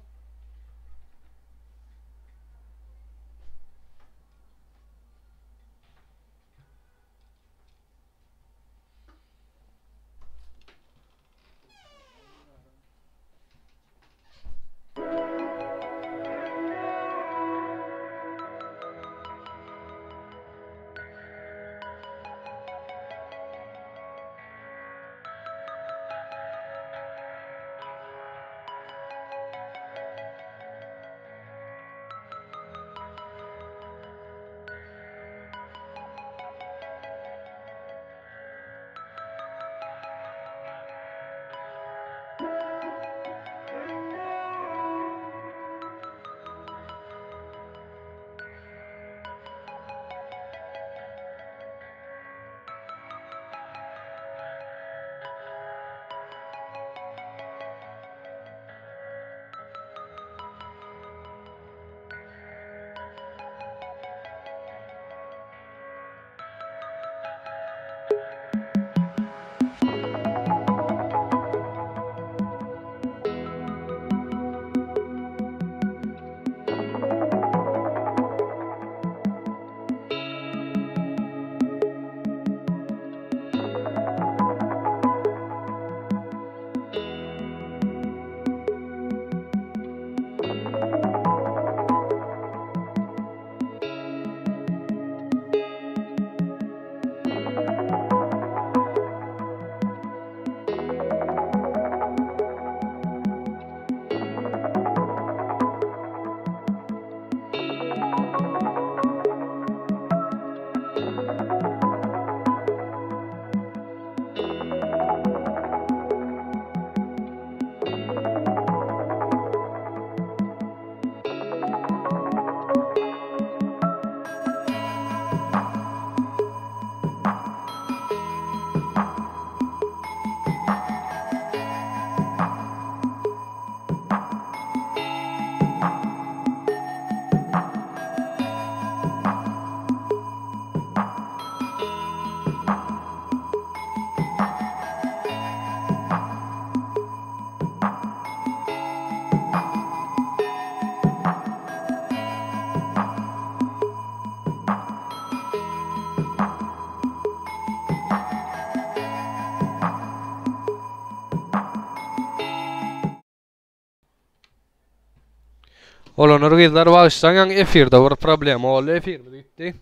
Olanlar gyzlar bagyşlaň ýaňy efirde bir problema boldy efirimiz gitdi.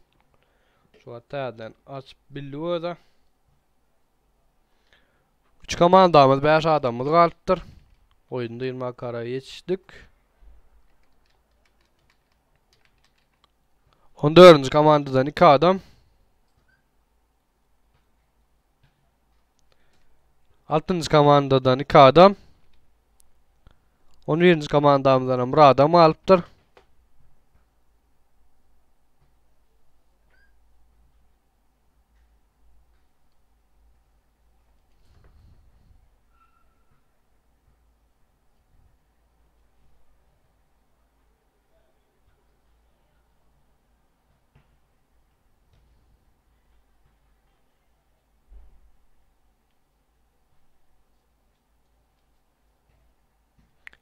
Şu wagt täzeden açyp bildi özi. Üç komandamyz, 5 adamymyz galypdyr. Oýun dynmak kara ýetişdik. 14. komandadan 2 adam. 6. komandadan 2 adam. 11. komandamyzdan hem bir adam galypdyr.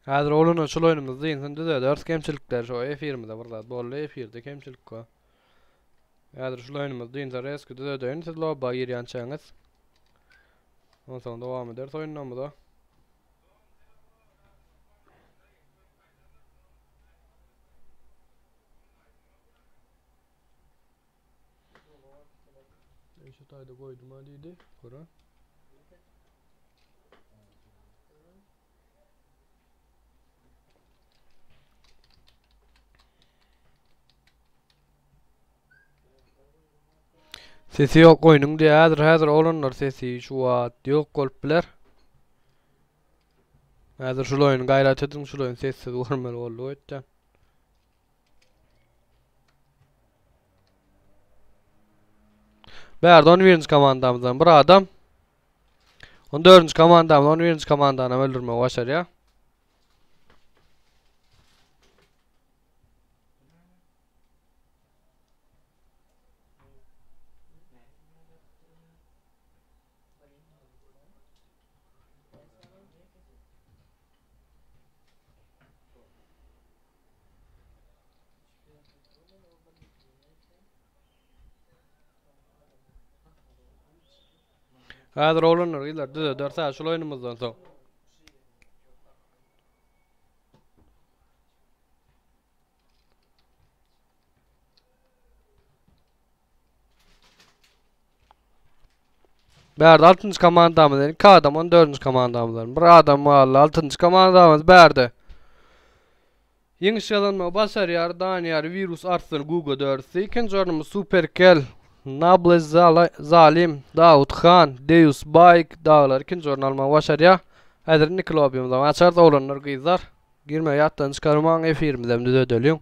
Häzir oglana şul oýnumyz dynsin düzederis kemçilikleri şo efirimizde bir zat boldy efirde kemçilik bar. Häzir şul oýnumyz dynsa reski düzedeýin siz lobba girýänçäňiz. Onsoň dowam ederis oýunlarymyza. Şu taýda goýdum ha diýdi. Göre. Sesi ýok oýnuň diýýär. Häzir häzir oglanlar sesi şu wagt ýok bolup biler. Häzir şul oýny gaýrat ediň şul oýny sessiz görmeli boldy öýtýän. Bärde 11-nji komandamyzdan bir adam. 14-nji komandamyz 11-nji komandany öldürmegi başarýar. Häzir oglanlar gyzlar düzederis ha şul oýnumyzdan soň. Bärde 6-njy komandamyz, 2 adam 14-nji komandamyzdan. Bir adam galdy 6-njy komandamyz bärde. Ýeňiş gazanmagy başarýar Daniýar Wirus Arslan Guga dördüsi. Ikinji ornumyz Superkel, Nables Zalim, Dawut Han, Deus Bayk daglar ikinji orny almagy başarýar. Häzir indiki lobbyymyzam açarys oglanlar gyzlar. Girmegi ýatdan çykarmaň efirimizem düzedeliň.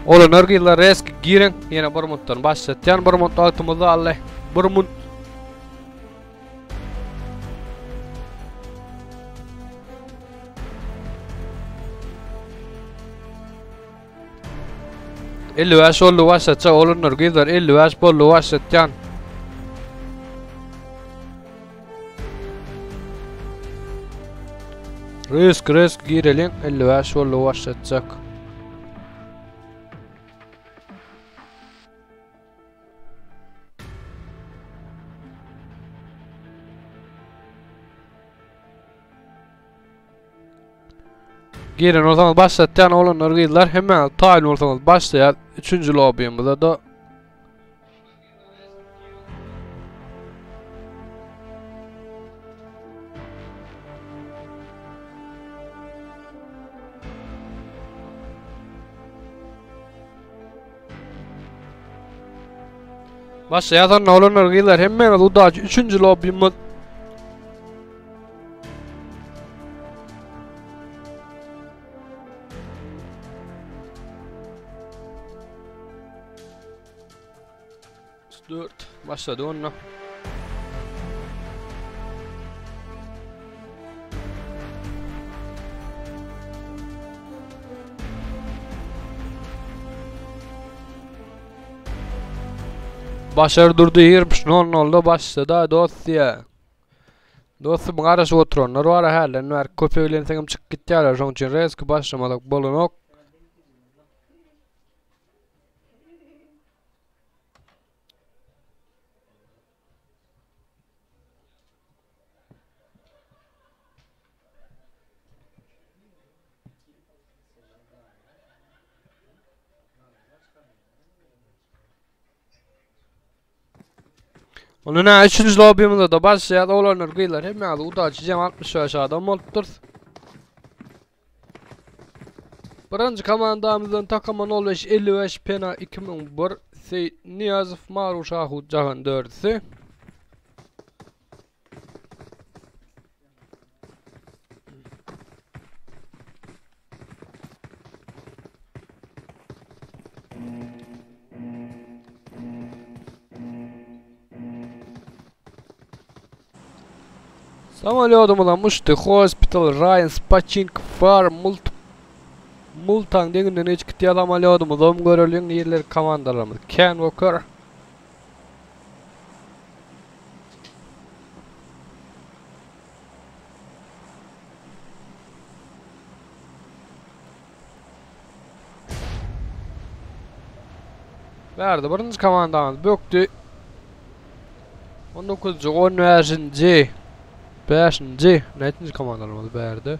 Olanlar gyzlar reski giriň. Ýene bir minutdan başlatýan. Bir minut wagtymyz galdy. Bir minut. 55 boldy başlatjak olanlar gyzlar 55 boldy başlatýan. Risk risk gireliň 55 boldy başlatjak. Giren bolsaňyz başlatýan oglanlar gyzlar hemmäňiz taýyn bolsaňyz başlaýar. Üçünji lobbyymyza da Başlaýar onda oglanlar gyzlar hemmäňiz udaçi üçünji lobbymyz. Dört. Başlady onda. Başar durdy 23.00'da başlady dost diye. Dostum garaşyp oturanlar bar hälden bäri köpeglenseňem çykyp gitýärler şoň üçin rezki başlamasak bolanok. Onu ne üçüncü lobby'mizde da başlaýar oglanlar gyzlar hemmäňiz udaçi jem 65 adam bolupdyr. Birinji komandamyzdan Takaman 05 55 Pena 2001 Seyit Niyazow Maru Şahu Jahan dördüsi. Samolýodumyzam uçdy. Hospital, Ryan, Spaçink, Farm, Mult Multan deňinden geçip gitýär samolýodumyzam göreliň nirler komandalarymyz. Ken Walker. Bärde birinji komandamyz bökdi. 19-njy, 15-nji, 5-nji, näçinji komandalarymyz bärde?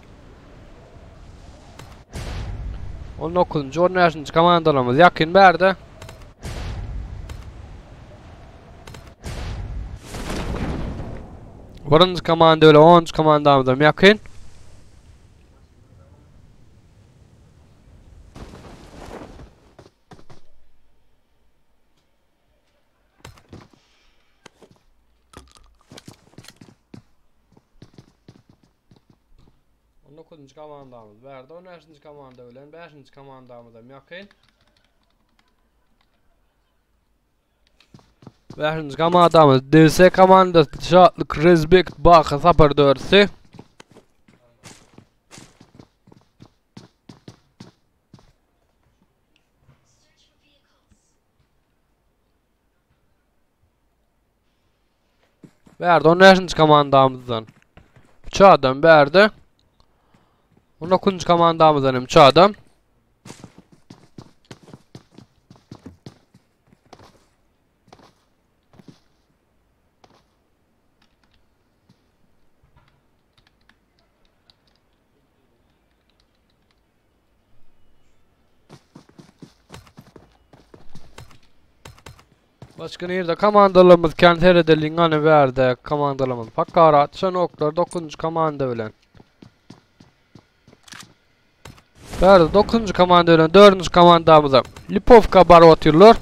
19-njy, 15-nji komandalarymyz ýakyn bärde. Birinji komanda bilen 10-njy komandamyzam ýakyn. On dokuzunjy komandamyz bärde, on bäşinji komanda bilen bäşinji komandamyzam ýakyn. Bäşinji komandamyz DS komandasy Şatlyk Respekt Baky Sapar dördüsi. Bärde 15-nji komandamyzdan 3 adam bärde. 19-njy komandamyzdan hem 3 adam. Başga nirde komandalarymyz kän seredeliň hany bärde komandalarymyz. Pakara atşan oklar 9-njy komanda bilen. Bärde 9-njy komanda bilen 4-nji komandamyza Lipovka baryp otyrlar.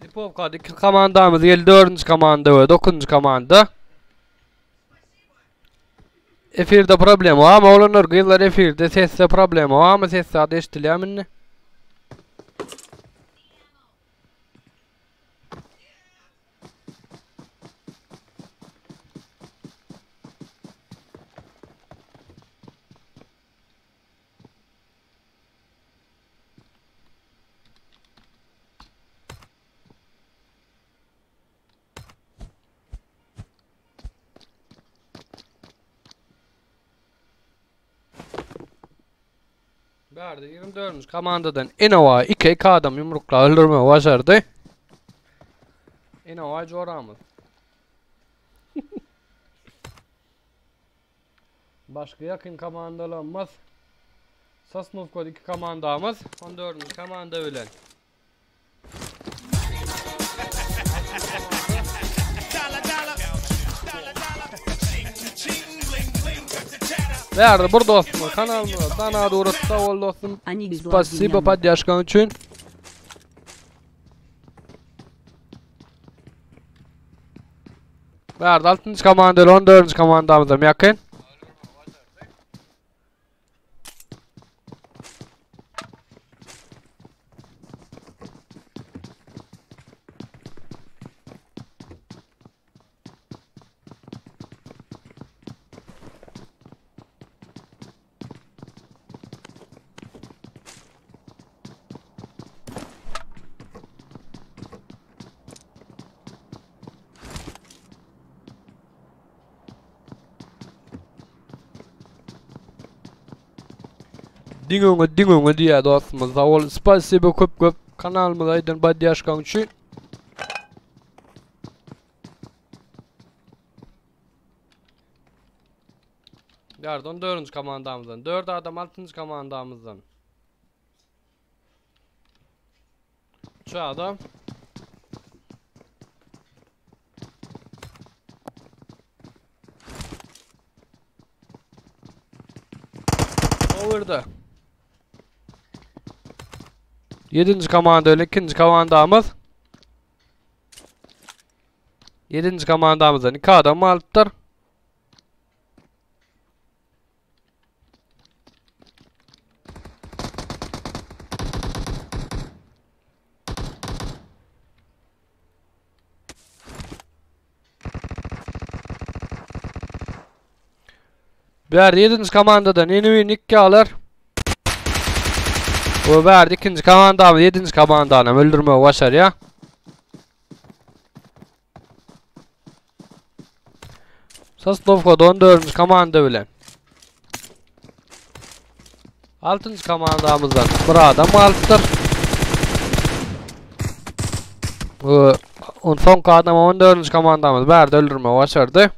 Lipovkada iki komandamyz geldi. Dördünji komanda we dokuzynjy komanda. Efirde problema barmy oglanlar gyzlar efirde sesde problema barmy ses zat eşidilýärmi indi? Bärde 24-nji komandadan Enova 2 2 adam ýumrukla öldürmegi başardy. Enova joramyz. Başga ýakyn komandalarymyz Sosnowkada 2 komandamyz 14-nji komanda bilen. Bärde bir dostumyz kanalymyza dana durup sag bol dostum. Spasibo poddeşkaň üçin. Bärde 6-njy komanda ile 14-nji komandamyzam ýakyn. Diň öňe diň öňe diýýär dostumyz. Sag bol. Spasibo köp köp kanalymyza eden poddeşkaň üçin. Ýardan 4-nji komandamyzdan, 4 adam 6-njy komandamyzdan. 3 adam. Over'da. 7. komanda ile 2. komandamyz. 7. komandamyzdan 2 adam alypdyr. Bärde 7-nji komandadan ýene bir nikki alar. Bu bärde ikinji komandamyz 7-nji komandany öldürmegi başarýar. Sosnowkada 14-nji komanda bilen. 6-njy komandamyzdan bir adam galypdyr. Bu on soňky adam 14-nji komandamyz bärde öldürmegi başardy.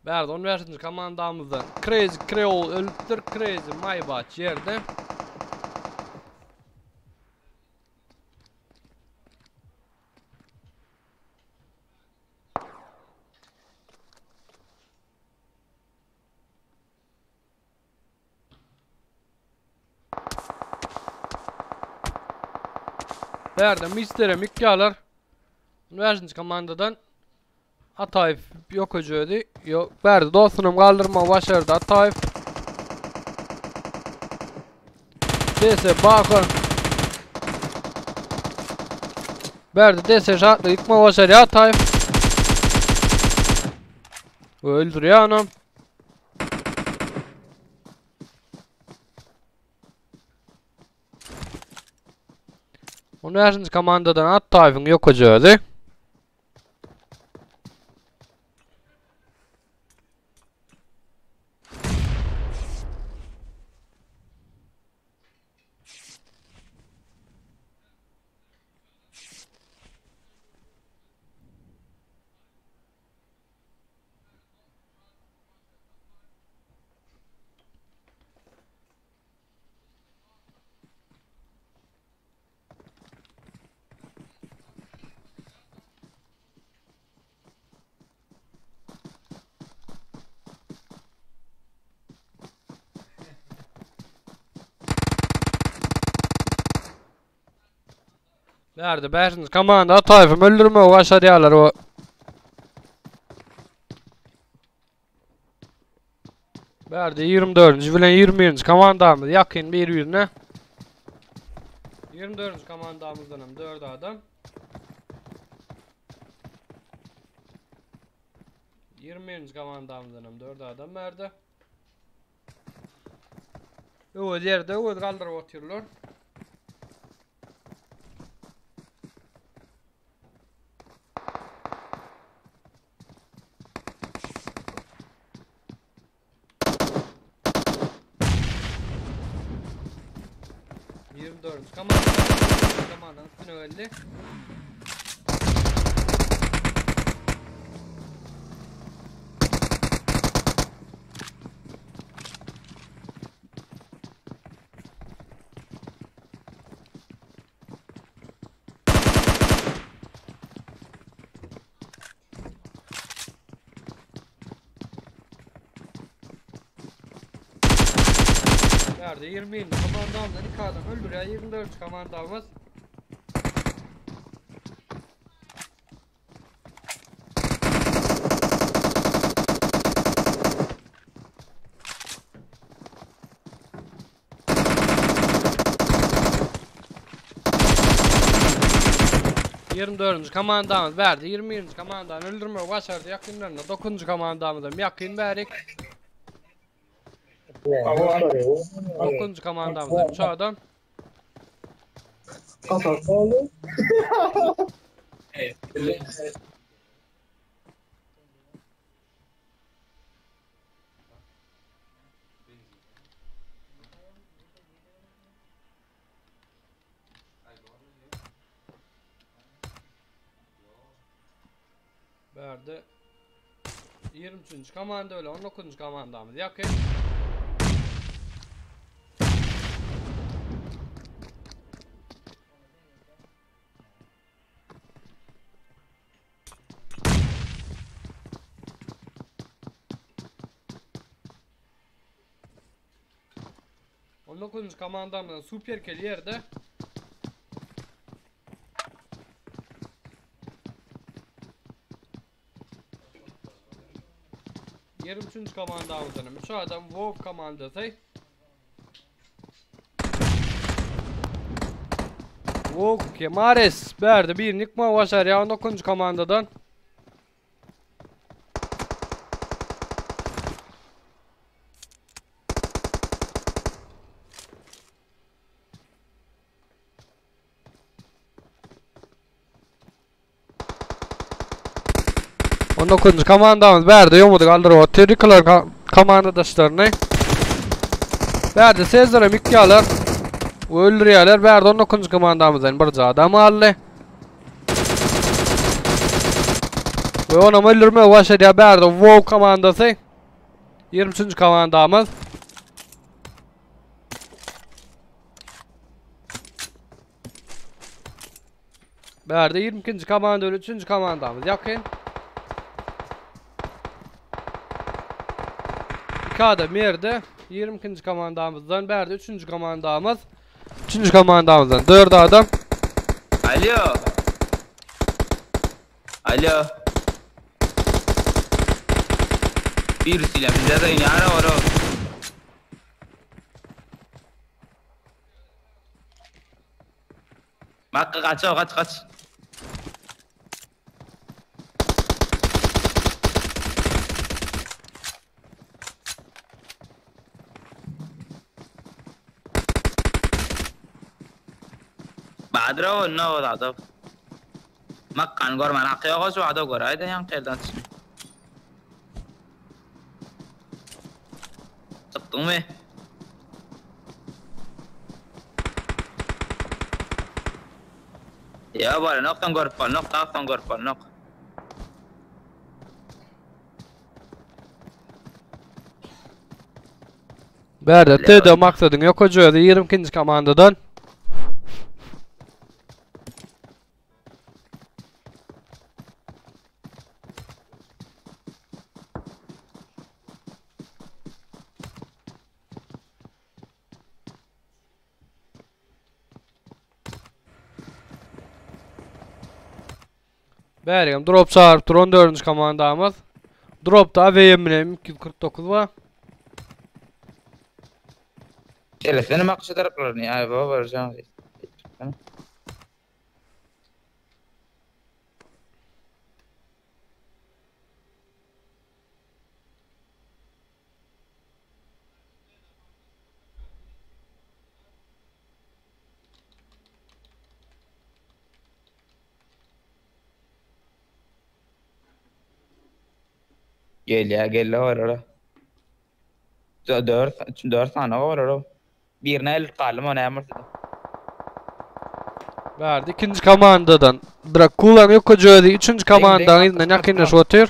Bärde 15-nji komandamyzdan Crazy Creole ölüpdir. Crazy Maybach ýerde. Bärde Mister Mikkalar 15-nji komandadan Ataýew ýok öjedi. Ýok, bärde dostunam galdyrmagy başardy Ataýew. DS Bakar. Bärde DS şatly ýykmagy başarýar Ataýew. Öldürýär onam. On beşinji komandadan Ataýewiň ýok öjedi. Bärde 5-nji komanda Ataýewi öldürmegi başarýarlar we Bärde 24-nji bilen 21-nji komandamyz ýakyn bir-birine. 24-nji komandamyzdan hem 4 adam. 21-nji komandamyzdan hem 4 adam bärde. Öwez ýerde öwez galdyryp otyrlar. 24. Komanda komandanyň üstüne geldi. Nerede 20 komandamdan 2 adam öldürüyor 24 komandamız. 24-nji komandamyz bärde 21-nji komandany öldürmegi başardy ýakynlarynda 9-njy komandamyzam ýakyn bärik. 9-njy komandamyzam 3 adam. Bärde 23-nji komanda bilen 19-njy komandamyz ýakyn. On dokuzunjy komandamyzdan super kel ýerde. 23-nji komandamyzdan hem 3 adam WoW komandasy. WoW Kemares bärde birini ýykmagy başarýar 19-njy komandadan. On dokuzunjy komandamyz bärde ýomudy galdyryp otyr ýykylan komandadaşlaryny. Bärde Sezarem ýykýarlar we öldürýärler. Bärde on dokuzynjy komandamyzdan birje adam galdy. We onam öldürmegi başarýar bärde WoW komandasy. 23-nji komandamyz. Bärde 22-nji komanda bilen 3-nji komandamyz ýakyn. Iki adam ýerde. 22-nji komandamyzdan bärde 3-nji komandamyz. 3-nji komandamyzdan 4 adam. Alo. Alo. Birisiyle bize de ýara ora. Bak kaç o kaç kaç. Badyr o ne o da. Makkan görmän haky ýok şu ada göräýdi ýaňky ýerden çyny. Çykdyňmy? Ýa bar, nokdan görüp bol, nokdan görüp bol, nok. Bärde TD maksadyň ýok özi 22-nji komandadan. Bärigem drop çagyryp dur 14-nji komandamyz. Dropda AVM bilen M249 bar. Elesene makşa taraplaryny. Ay baba baracağım. Gel ya gel la var ora. 4 tane var ora. Birine el kaldım ona yamur. Verdi ikinci komandadan. Drakula'nın yok ödedi. Üçüncü komandanın izinden yakınlaş otur.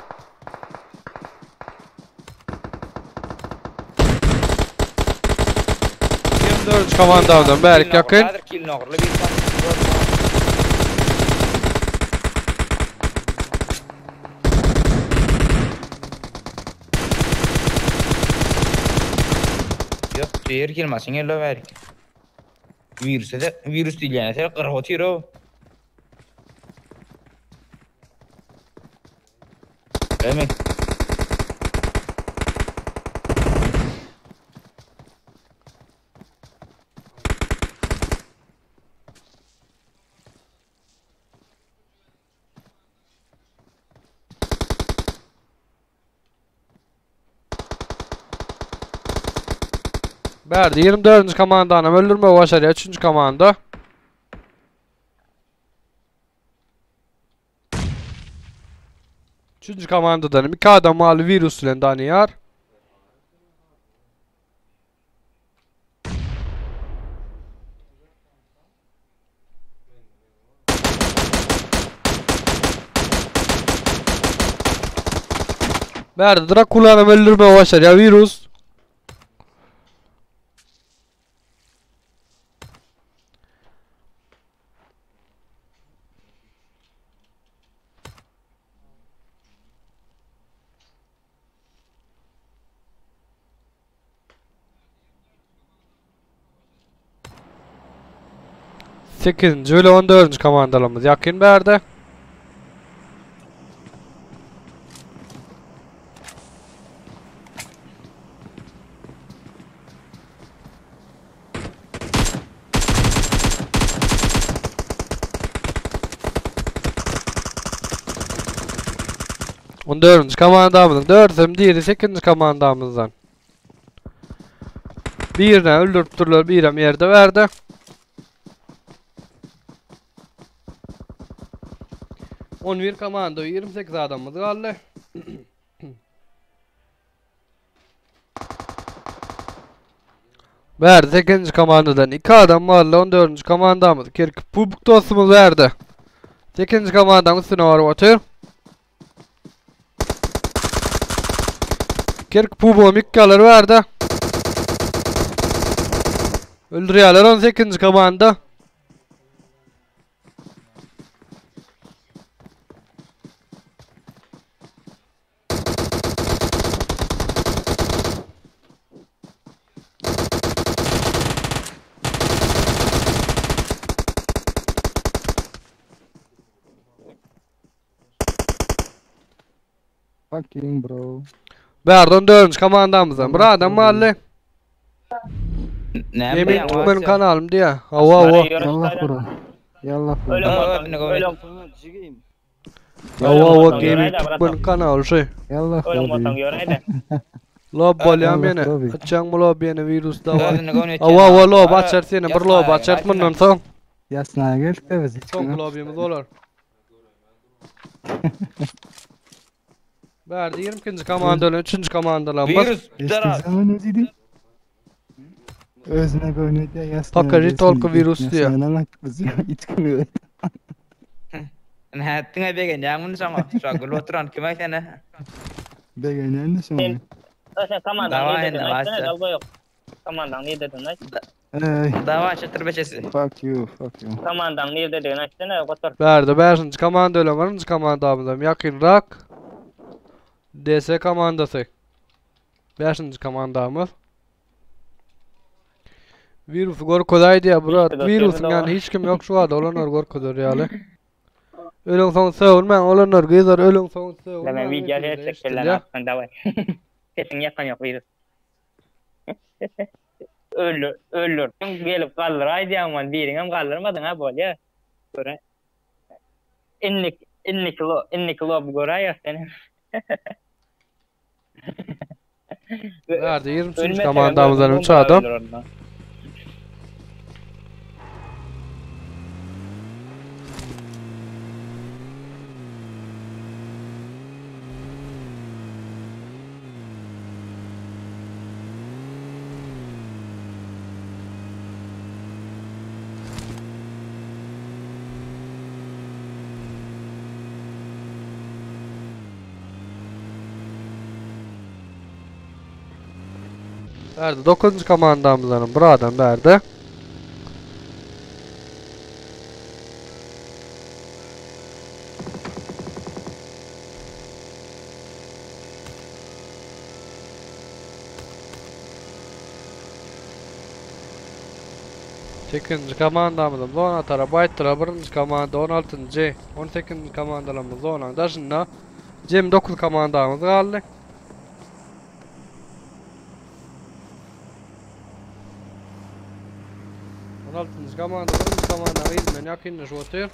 Dördüncü komandadan berk yakın. Yok diğer girmesin gel ver. Virüse de virüs değil yani. Sen kırı otur o. Değil mi? Verdi 24. komandanım öldürme başarıya 3. komanda. Üçüncü komandadan iki adam malı virüs ile daniyar. Verdi Drakula'nı öldürme başarıya virüs. Sekizinci ve 14. komandalarımız yakın verdi. On dördüncü komandamızın dördüm diğeri sekizinci komandamızdan. Birine öldürttürler, birem yerde verdi. 11 komando 28 adamımız kaldı. Verdi 8. komandodan 2 adam vardı 14. komandamız Kirk Pubuk dostumuz verdi. 8. komandanın üstüne var otur. Kirk Pubuk'a mikkalar verdi. Öldürüyorlar 18. komanda. Fucking bro. Verdi 14. komandamızdan. Bir adam mahalle. Ne Yemin benim kanalım diye. Hava hava. Yallah bro. Yallah bro. Öyle Öyle Hava hava gaming benim kanalı şey. Yallah bro. Lob bolýam Allah ýene. tabii. Açaň bu lob ýene virus da var. Hava hava lob açar seni bir lob açar bundan soň. Yasna gel de biz hiç Soň lobimiz bolar. Verdi 22. komandalar 3. komandalar. Bas. Virüs. Eski zaman özüydü. Özüne koyunu diye yasna. Pakajı tolku virüs diye. Hiç kılıyor. Ne ettin begen yağmur sana. Şu gül oturan kime sene. Beğenen de sonra. Sen komandan Davay ne dedin? endi, Aytsana, basta. dalba yok. Komandan ne dedin? Ayt. Ey, Dava çatır beşesi. fuck you, fuck you. Komandan ne dedin? Aytsana, otur. Verdi 5. komanda 1. komandamızdan yakınrak. DS komandası. 5. komandamız. Virus gorkodaydı ya Murat. Hiç de Virusun var. yani hiç kim yok şu anda olanlar gorkodur yani. Ölüň soň sögünmäň oglanlar gyzlar ölüň soň sögünmäň. Men video etjek bilen atdan daway. Sesiň ýakan ýok virus. Öldür, öldürdiň gelip galdyr aýdýaň man biriňem galdyrmadyň ha bolýa. Göre. Innik, innik lo, innik lob göräýer seni. Nerede 23. komandamyzdan 3 adam. Berdi 9. komandamyzdan bir adam berdi. Sekizinji komandamyzyň zona tarap aýtdylar, birinji komanda on altynjy, on sekizinji komandalarymyz zonaň daşynda. Jemi dokuz komandamyz galdy. On altynjy komanda birinji komandaň yzyndan ýakynlaşyp otyr.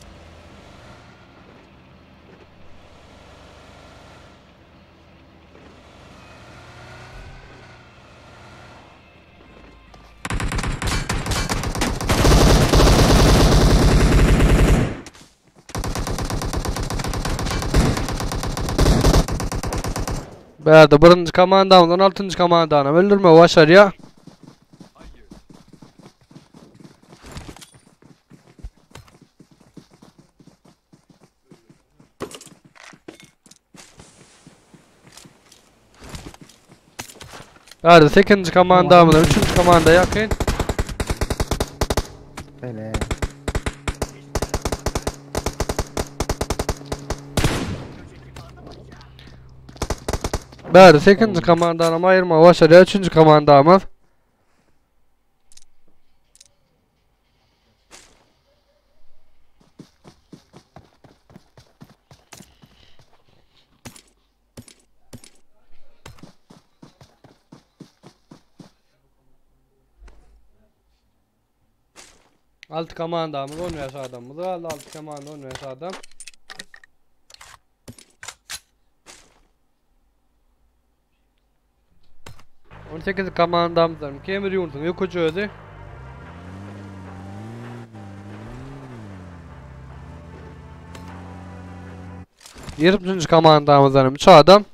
Bärde birinji komandamyz 16-njy komandany öldürmegi başarýar. Bärde 8-nji komandamyz 3-nji komanda ýakyn. Bele. Bärde 8-nji komandany aýyrmagy başarýar 3-nji komandamyz. Altı komandamız 15 adamımız galdy. Altı komanda 15 adam. 18 komandamyzdan Kemir ýurduň ýokucu özi. Ýigrimi komandamyzdan 3 adam.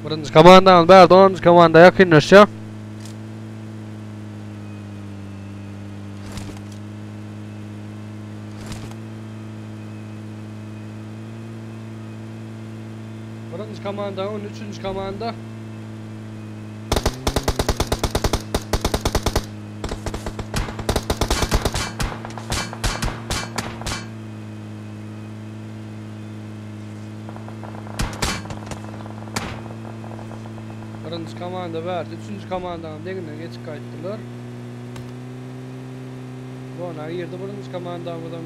Birinji komandamyz bärde 10-njy komanda ýakynlaşýar. Birinji komanda 13-nji komanda. Birinji komanda berdi. Üçünji komandanyň deňinden geçip gaýtdylar. Zona girdi birinji komandamyzam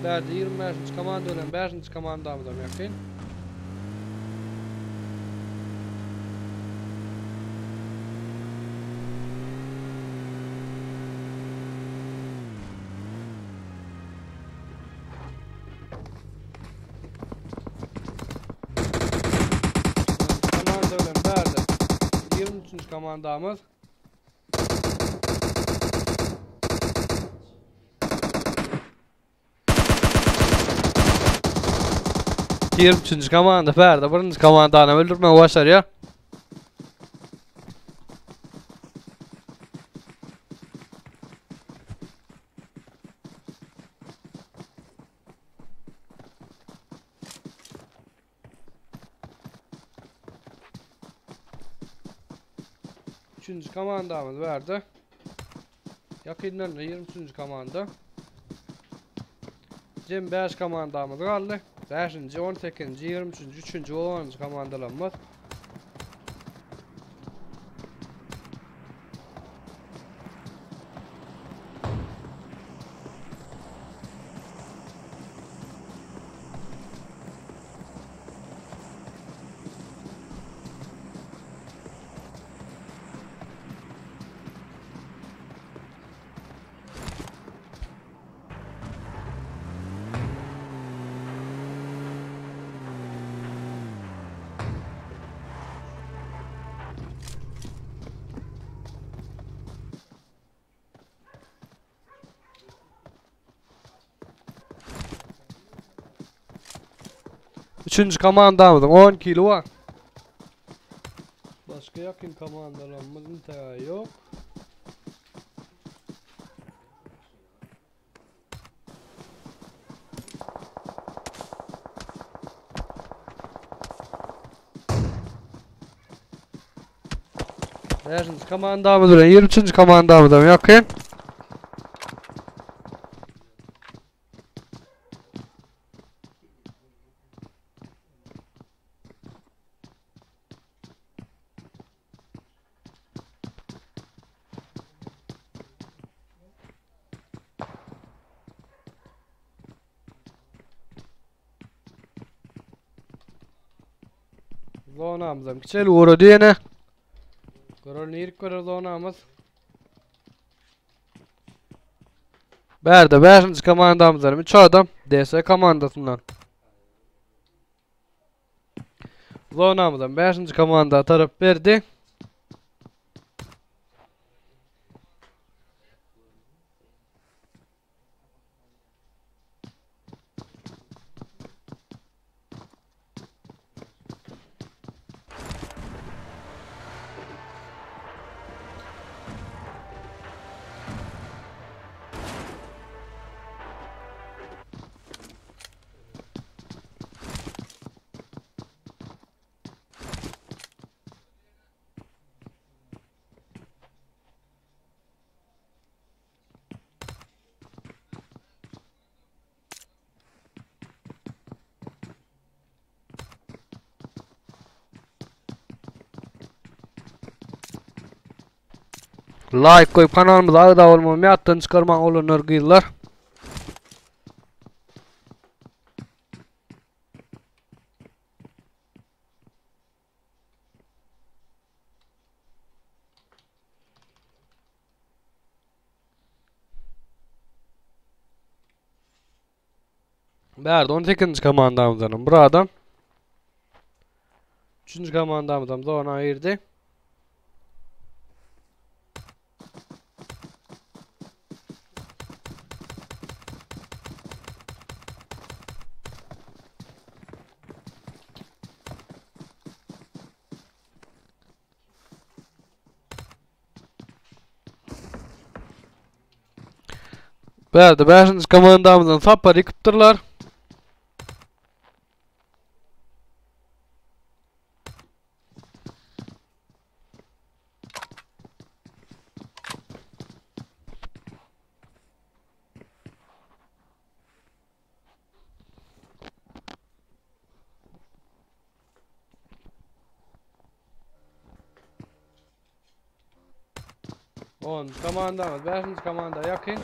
berdi. 25-nji komanda bilen 5-nji komandamyzam ýakyn. Komanda bilen bärde. 23-nji komandamyz. 23-nji komanda bärde birinji komandany öldürmegi başarýar. Üçünji komandamyz bärde. Ýakyndan 23-nji komanda. Jem 5 komandamyz galdy. 5-nji, 18-nji, 23-nji, 3-nji we 10-njy komandalarymyz. Üçünji komandamyzyň 10 kilo bar. Başga ýakyn komandalarymyz intäge ýok. Beşinji komandamyz bilen 23-nji komandamyzam ýakyn. Zonamyzam kiçeli ugrady ýene. Görel nirk görer zonamyz. Bärde 5-nji komandamyzdan 3 adam DS komandasyndan. Zonamyzam 5-nji komanda tarap berdi. Like goýup kanalymyza agza bolmagy ýatdan çykarmaň oglanlar gyzlar. Bärde 18. komandamyzdan bir adam. 3. komandamyzdan zona girdi. Bärde 5. komandamyzdan sapar ýykypdyrlar. 10. komandamyz 5. komanda ýakyn.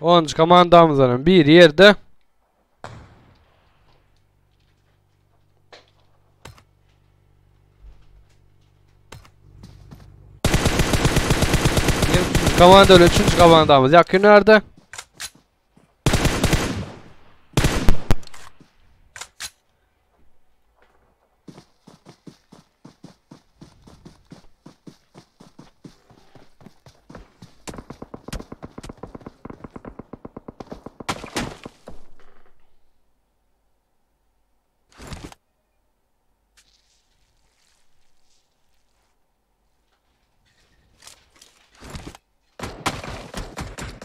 Onuncu komandamyzdan bir ýerde. Komanda öyle üçüncü komandamız yakın nerede?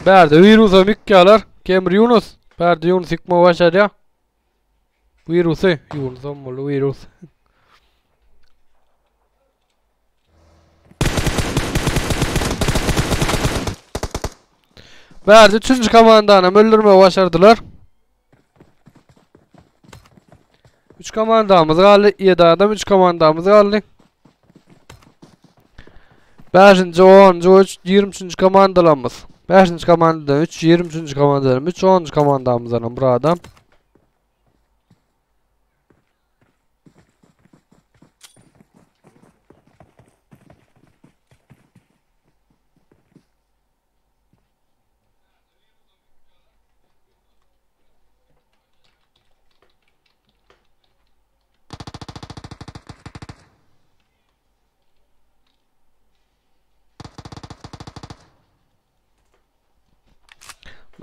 Bärde wirusam ýykýarlar. Kemir Ýunus. Bärde Ýunus ýykmagy başarýar. Wirusy. Ýunusam boldy wirus. Bärde üçünji komandany öldürmegi başardylar. 3 komandamyz galdy. 7 adam 3 komandamyz galdy. 5-nji, 10-njy we 23-nji komandalarymyz. 5-nji komandadan 3, 23-nji komandadan 3, 10-njy komandamyzdan hem bir adam.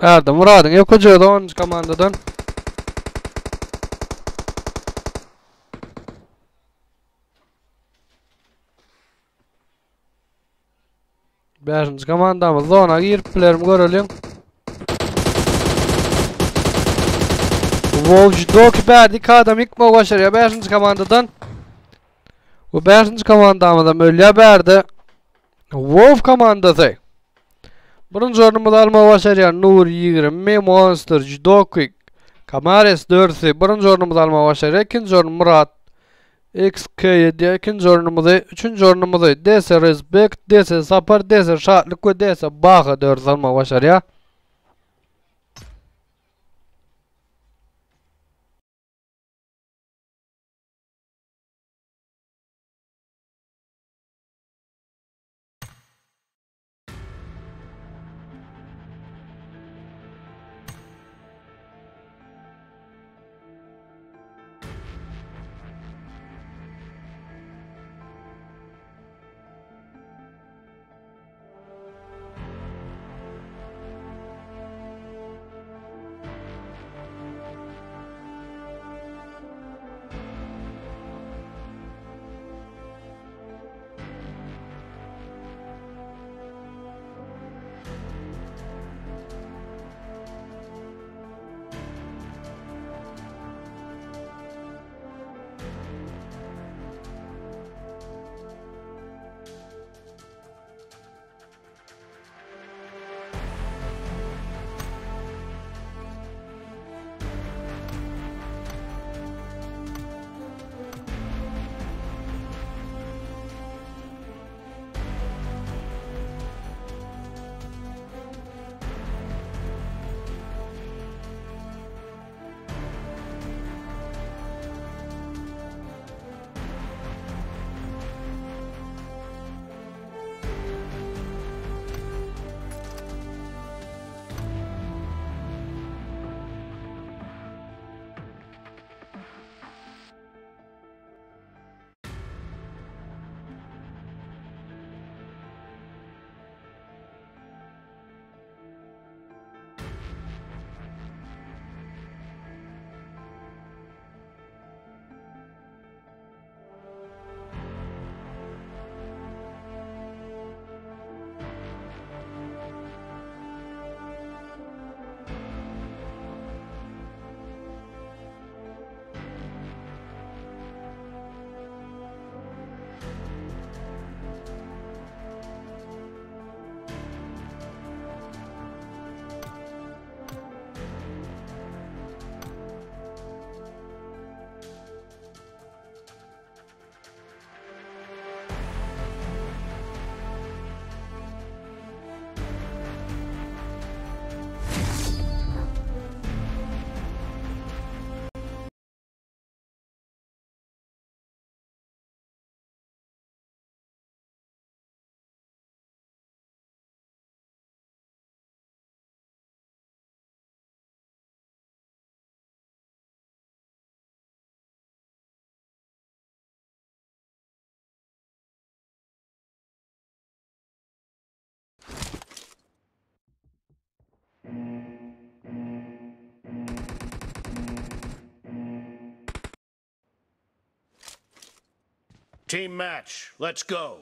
Bärde Muradyň ýokajagy 10-njy komandadan. Bäşinji komandamyz zona girip bilermi göreliň. Wolf bärde iki adam ýykmagy başarýar bäşinji komandadan. Bu bäşinji komandamyzam ölýär bärde. Wolf komandasy. Birinji ornumyzy almagy başarýar Nur 20 Monster Judoki Kamares dördüsi birinji ornumyzy almagy başarýar. Ikinji orun Murat XK7 ikinji ornumyzy, üçünji ornumyzy DS Respect, DS Sapar, DS Şatlyk we DS Baha dördüsi almagy başarýar. Team match. Let's go.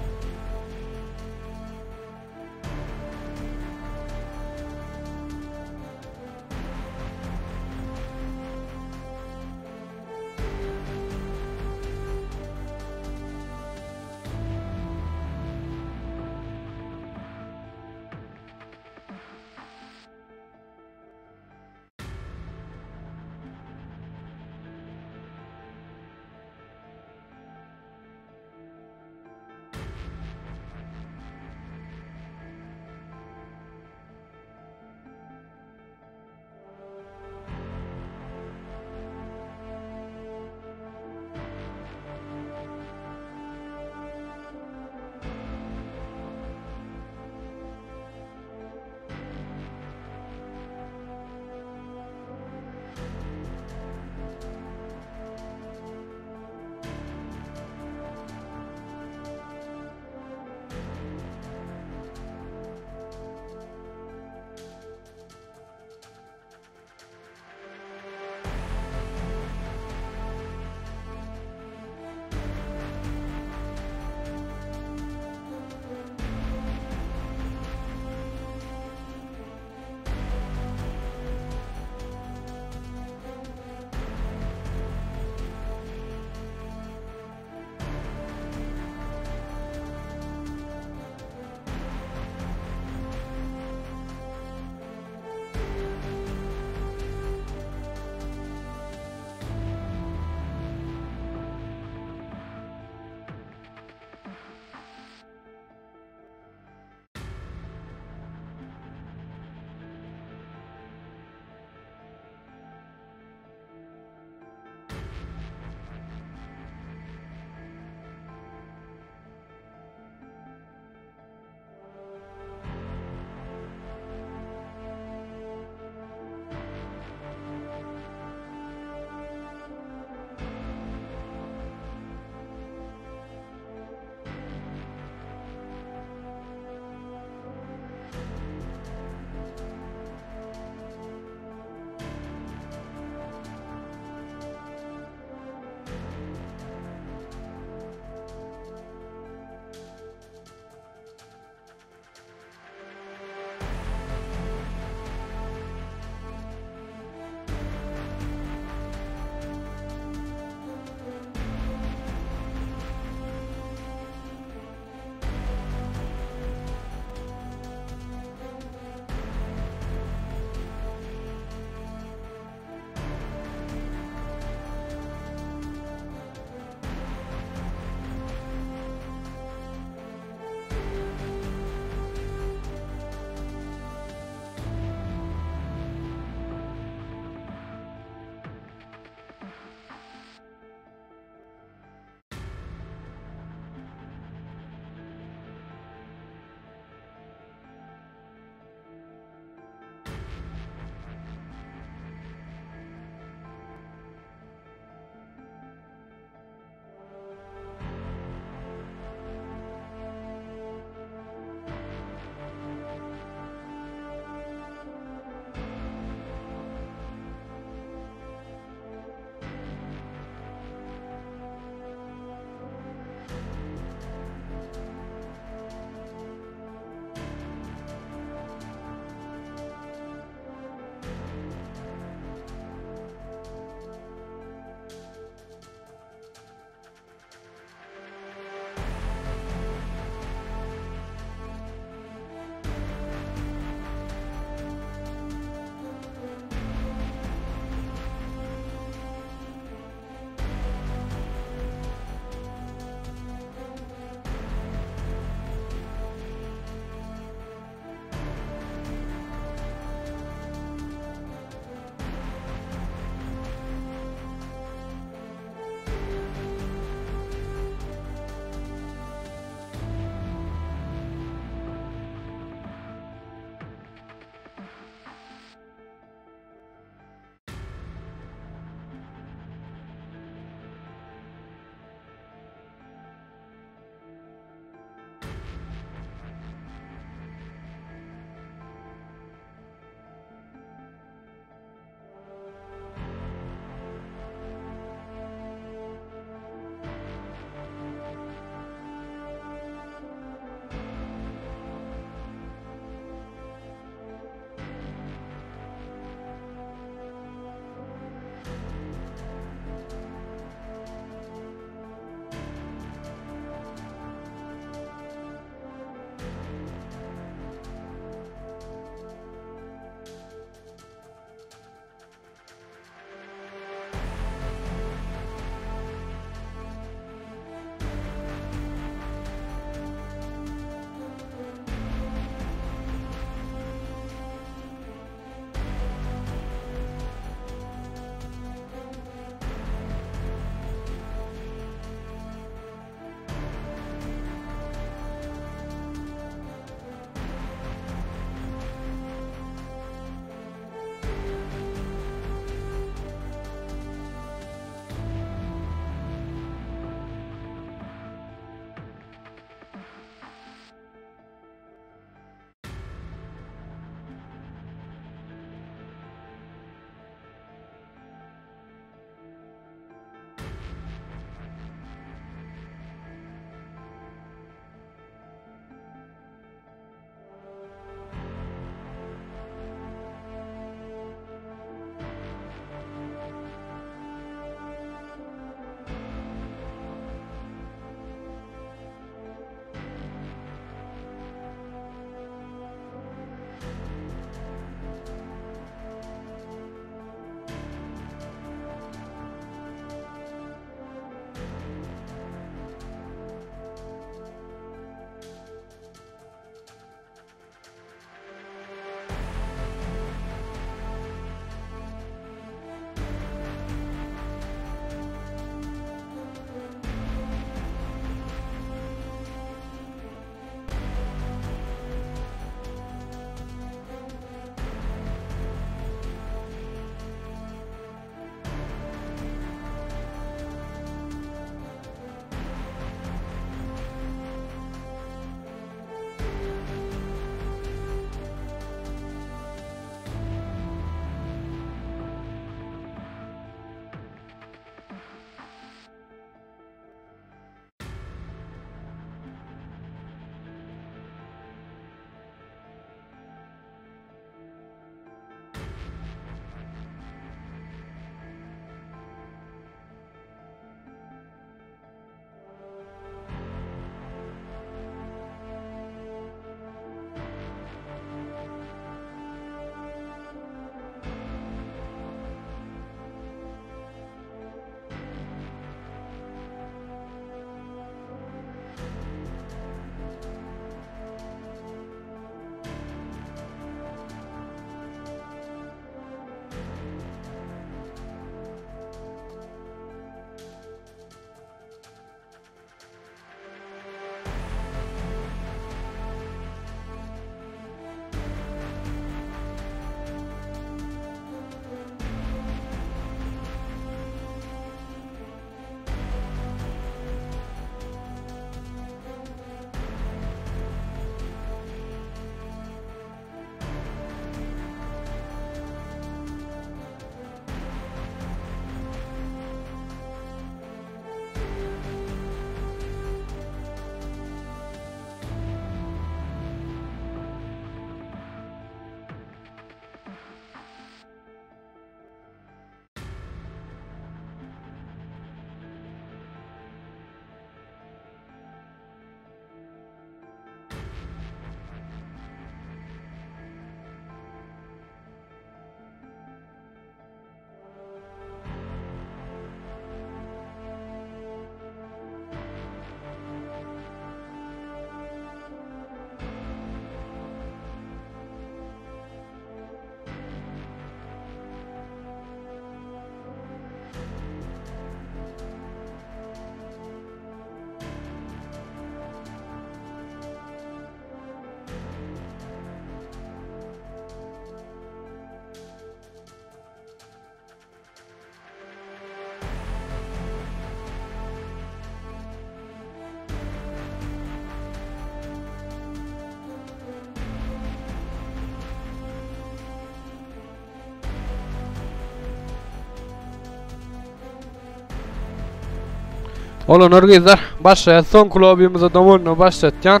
Olanlar gyzlar başlaýar. Soňky lobbymize domoyna başlatýan.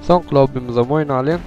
Soňky lobbymize oýnalyň.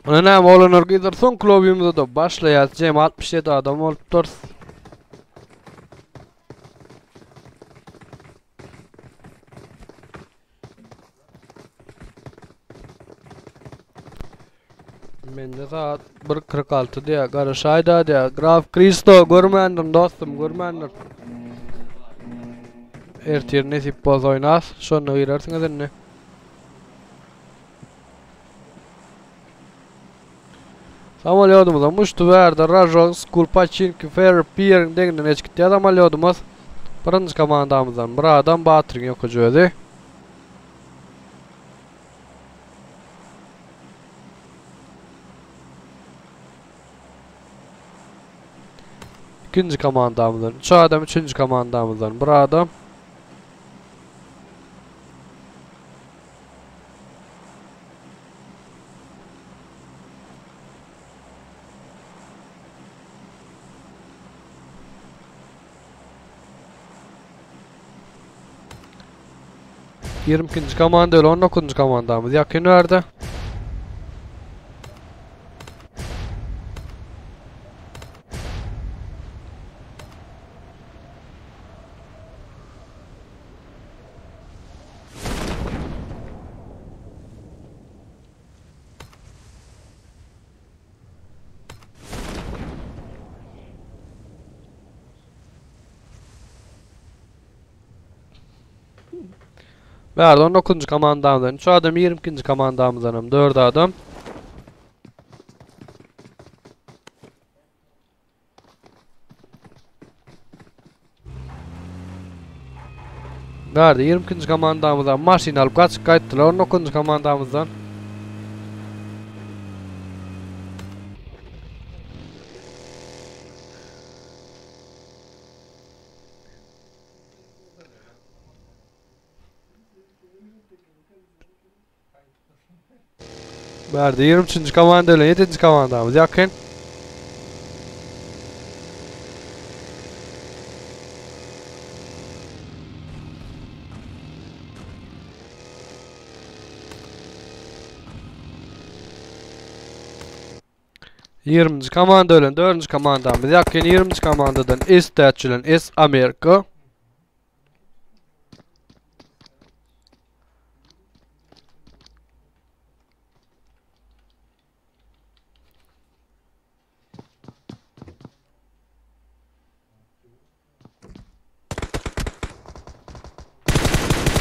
Ona näme olanlar gyzlar soň klubymyzda da başlaýar. Jem 67 adam bolupdyr. Mende saat 1.46 diýä, garaşaýda diýä. Graf Kristo görmändim dostum, görmändim. Ertir nesip bolsa oýnas, şonda girersiňiz indi. Samolýodymyzam uçdy bärde Rajok School Paçinki Fair Pieriň deňinden geçip gitýär samolýodymyz. Birinji komandamyzdan bir adam Batyryň ýokaja özi. Ikinji komandamyzdan 3 adam, üçünji komandamyzdan bir adam. 22. komanda öyle 19. komandamız yakın verdi. Verdi 19. komandamdan 3 adam 22. komandamdan hem 4 adam. Verdi 22. komandamızdan maşyn alyp gaçyp gaýtdylar 19. komandamızdan. Verdi 23. komanda ile 7. komandamız yakın. Ýigriminji komanda bilen dördünji komandamyz ýakyn ýigriminji komandadan S täç bilen S Amerika.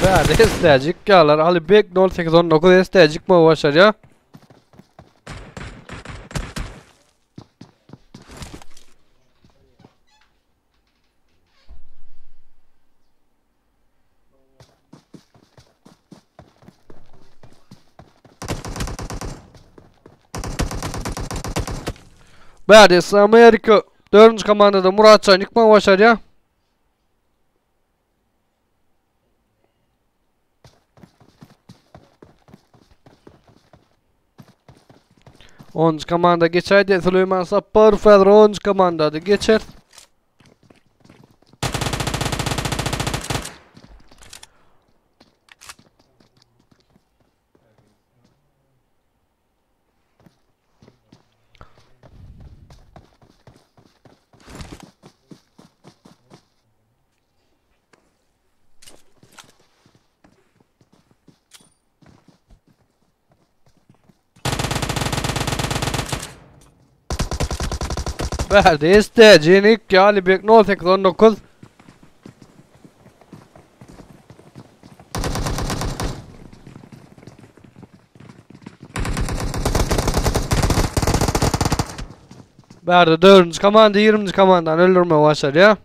Bärde ST'cik ýalar. Ali Bek 0819 ST'cik mi başarýar? Bärde Amerika 4. komandada Muratcan ýykmak başarýar. Onuncu komanda geçerdi. Süleyman Saparov häzir 10. komandada geçer. Bärde STC-ni 2 Alibek 0819. Bärde 4. komanda 20. komandan öldürme başarýar.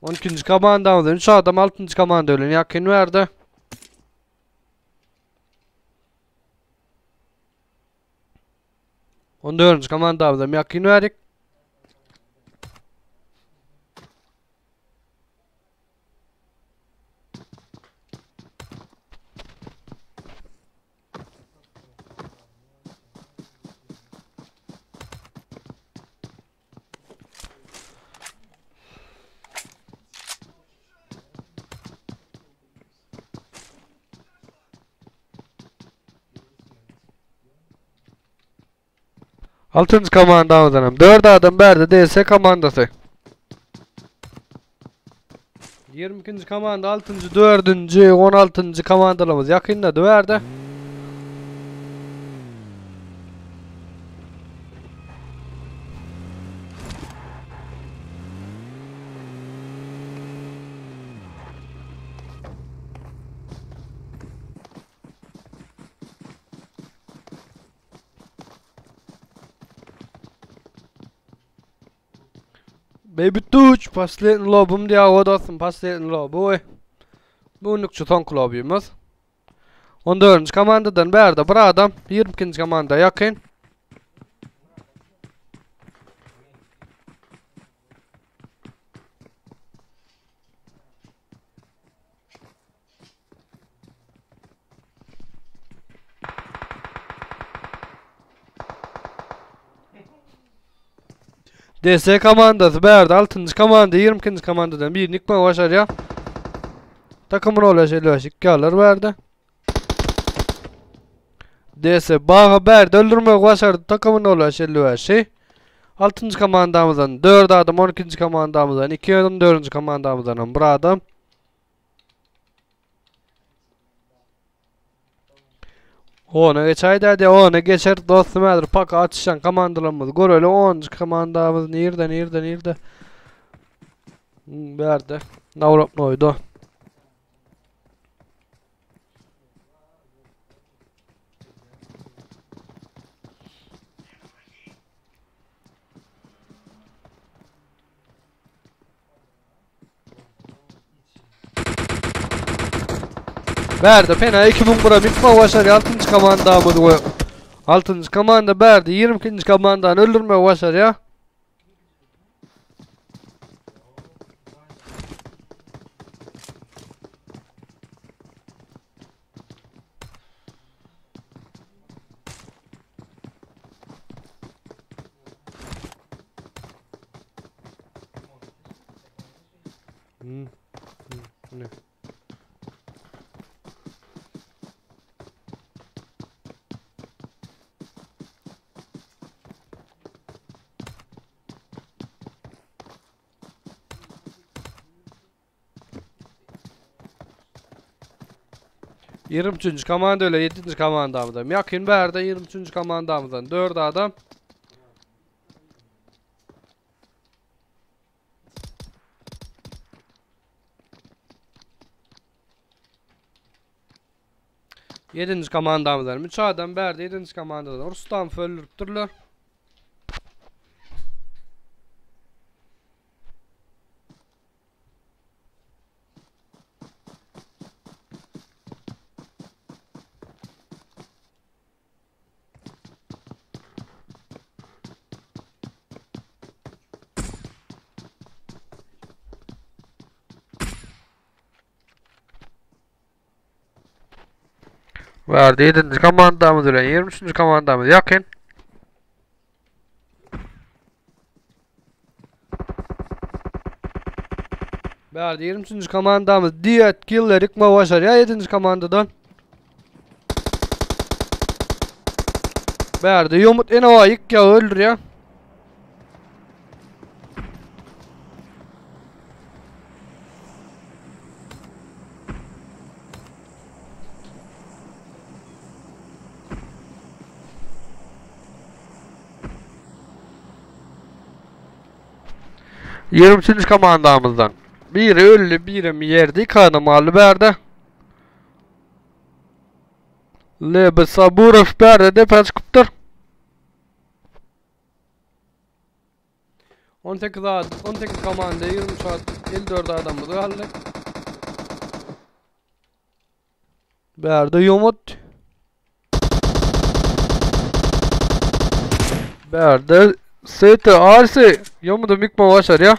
On ikinji komandamyzdan 3 adam 6. komanda bilen ýakyn bärde. On dördünji komandamyzam ýakyn bärik. Altynjy komandamyzdanam 4 adam bärde DS komandasy. 22-nji komanda 6-njy, 4-nji, 16-njy komandalarymyz ýakynda bärde. Baby Tuç pasletin lobum diýä o dostum pasletin lobu. Bu nükçe soňky lobymyz. 14-nji komandadan bärde bir adam, 22-nji komanda ýakyn. DS komandasy bärde 6-njy komanda 22-nji komandadan birini ýykmagy başarýar. Takymyny ola şeýle ýykýarlar bärde. DS baga bärde öldürmegi başardy takymyny ola şeýle 5-i. 6-njy komandamyzdan 4 adam, 12-nji komandamyzdan 2 adam, 4-nji komandamyzdan hem 1 adam. Ona geçäýdä ona geçer dostum häzir paka açyşan komandalarymyzy göreli. 10-njy komandamyz nirde nirde nirde? Bärde. Nawrapnoýda. Bärde fena 2000 bura bitme başarýar 6-njy komandamyz we 6-njy komanda bärde 22-nji komandany öldürmegi başarýar. Ne? 23. komanda öyle 7. komandamyzdan. Yakın bärde 23. komandamyzdan 4 adam. Yedinci komandamyzdan 3 adam bärde 7. komandadan Rustam öldürüpdirler. Verdi 7. komandamyz bilen 23. komandamyz yakın. Verdi 23. komandamyz Diyet Killer Ikma başarýar 7. komandadan. Verdi Yumut Enova yık ya öldürýär. 23-nji komandamyzdan. Biri öldi, birem ýerde, iki adam galdy bärde. Lebe Saburow bärde depä çykypdyr. 18 ad, 18 komanda 23 ad, 54 adamymyz galdy. Bärde ýomut. Bärde ST RC ýomuda mükme başarýar.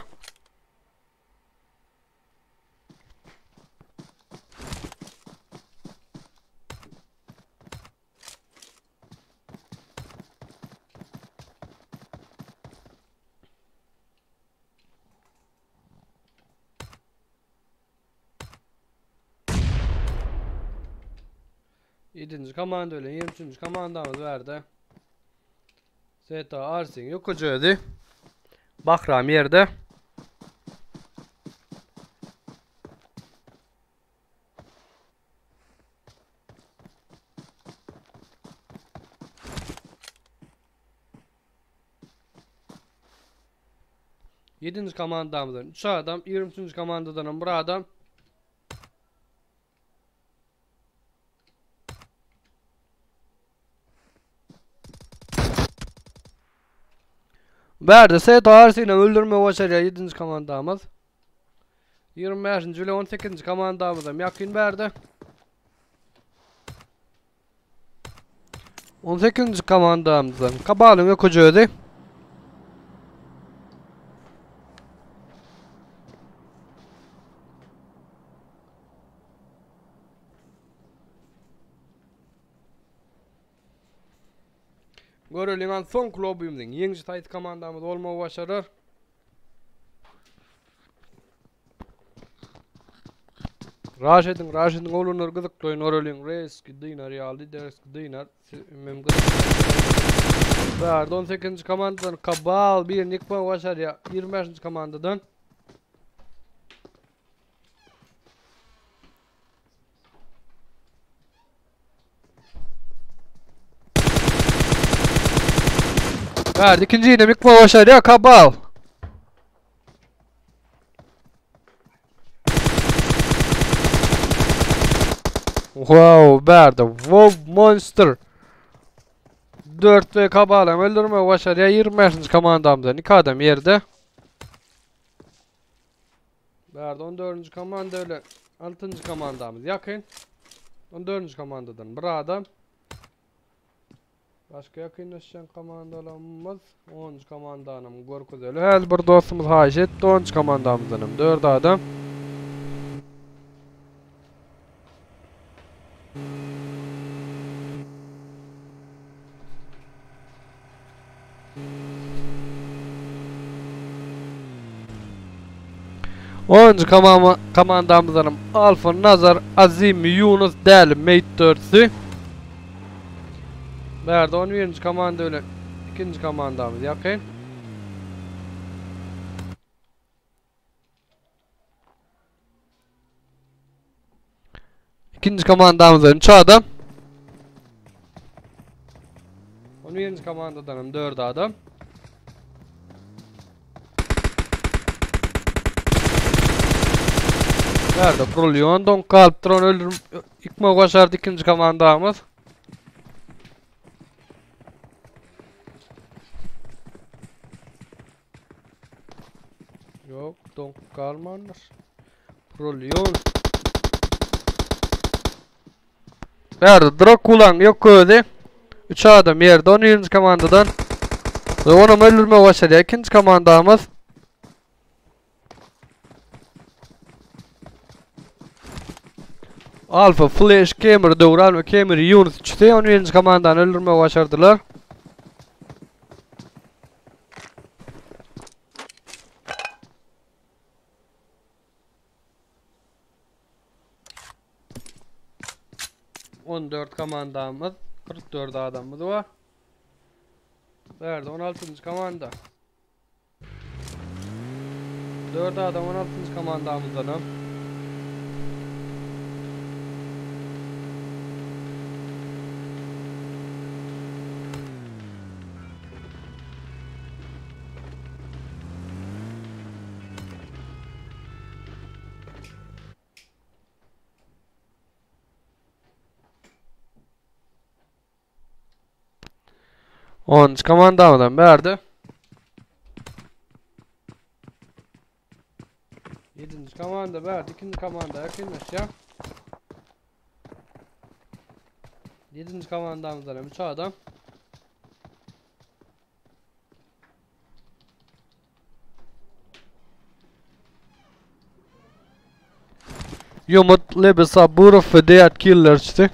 Ýedinji komanda bilen 23-nji komandamyz bärde. Zeta Arsin ýokuj özi. Bahram ýerde. Ýedinji komandamyzdan 3 adam, 23-nji komandadan hem 1 adam. Bärde Seto Arsini öldürme başarýar 7-nji komandamyz. 25-nji bilen 18-nji komandamyz hem ýakyn bärde. 18-nji komandamyzdan Kabalyň öküji özi. Göreliň an soň klubymyzyň ýeňiji saýt komandamyz bolmagy başarar. Raşidiň, Raşidiň oglanlar gyzykly oýun göreliň. Reski dynar ýaly, Reski dynar. Mem gyzykly. Bärde 18-nji komandadan Kabal bir nikma başarýar. 25-nji komandadan. Bärde ikinji ýene mikma başarýar Kabal. Wow, bärde Wow Monster. 4 ve Kabal'am öldürme başarýar 25-nji komandamyzdan 2 adam ýerde. Bärde 14-nji komanda bilen 6-njy komandamyz ýakyn. 14-nji komandadan bir adam. Başga ýakynlaşýan komandalarymyz 10-njy komandanam görkezeli. Häzir bir dostumyz haýyş etdi 10-njy komandamyzdan hem 4 adam. Onuncu komandamyzdanam Alfa Nazar Azim Yunus Däli Mate dörtüsi. Bärde 11. komanda bilen ikinji komandamyz ýakyn. Ikinji komandamyzdan 3 adam. 11. komandadan hem 4 adam. Nerede Prolyon don kalypdyr onu öldürüm yıkma başardı ikinci komandamız. Yok donk galmandyr. Prolyon. Bärde Drakulan yok özi. 3 adam ýerde 11-nji komandadan. We onam öldürmegi başarýar ikinji komandamyz. Alfa Flash Gamer Döwran we Gamer Yunus üçüsi 11-nji komandany öldürmegi başardylar. On dört komandamyz, 44 adamymyz bar. Bärde 16-njy komanda. 4 adam 16-njy komandamyzdanam. Onuncu komandamyzam bärde. Yedinci komanda bärde, ikinci komanda yakınlaşýar. Yedinci komandamyzdan hem 3 adam. Ýomut Lebe Saburow we Deat Killerçdi.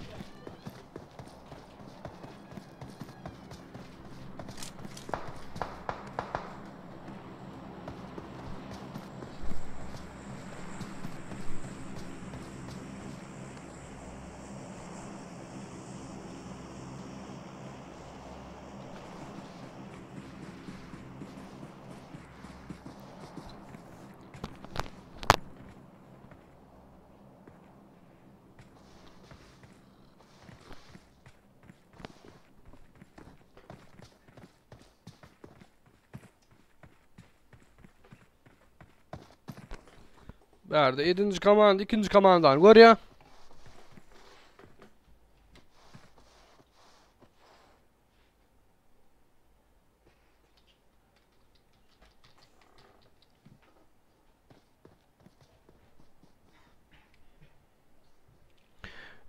Bärde 7-nji komanda 2-nji komandany görýär.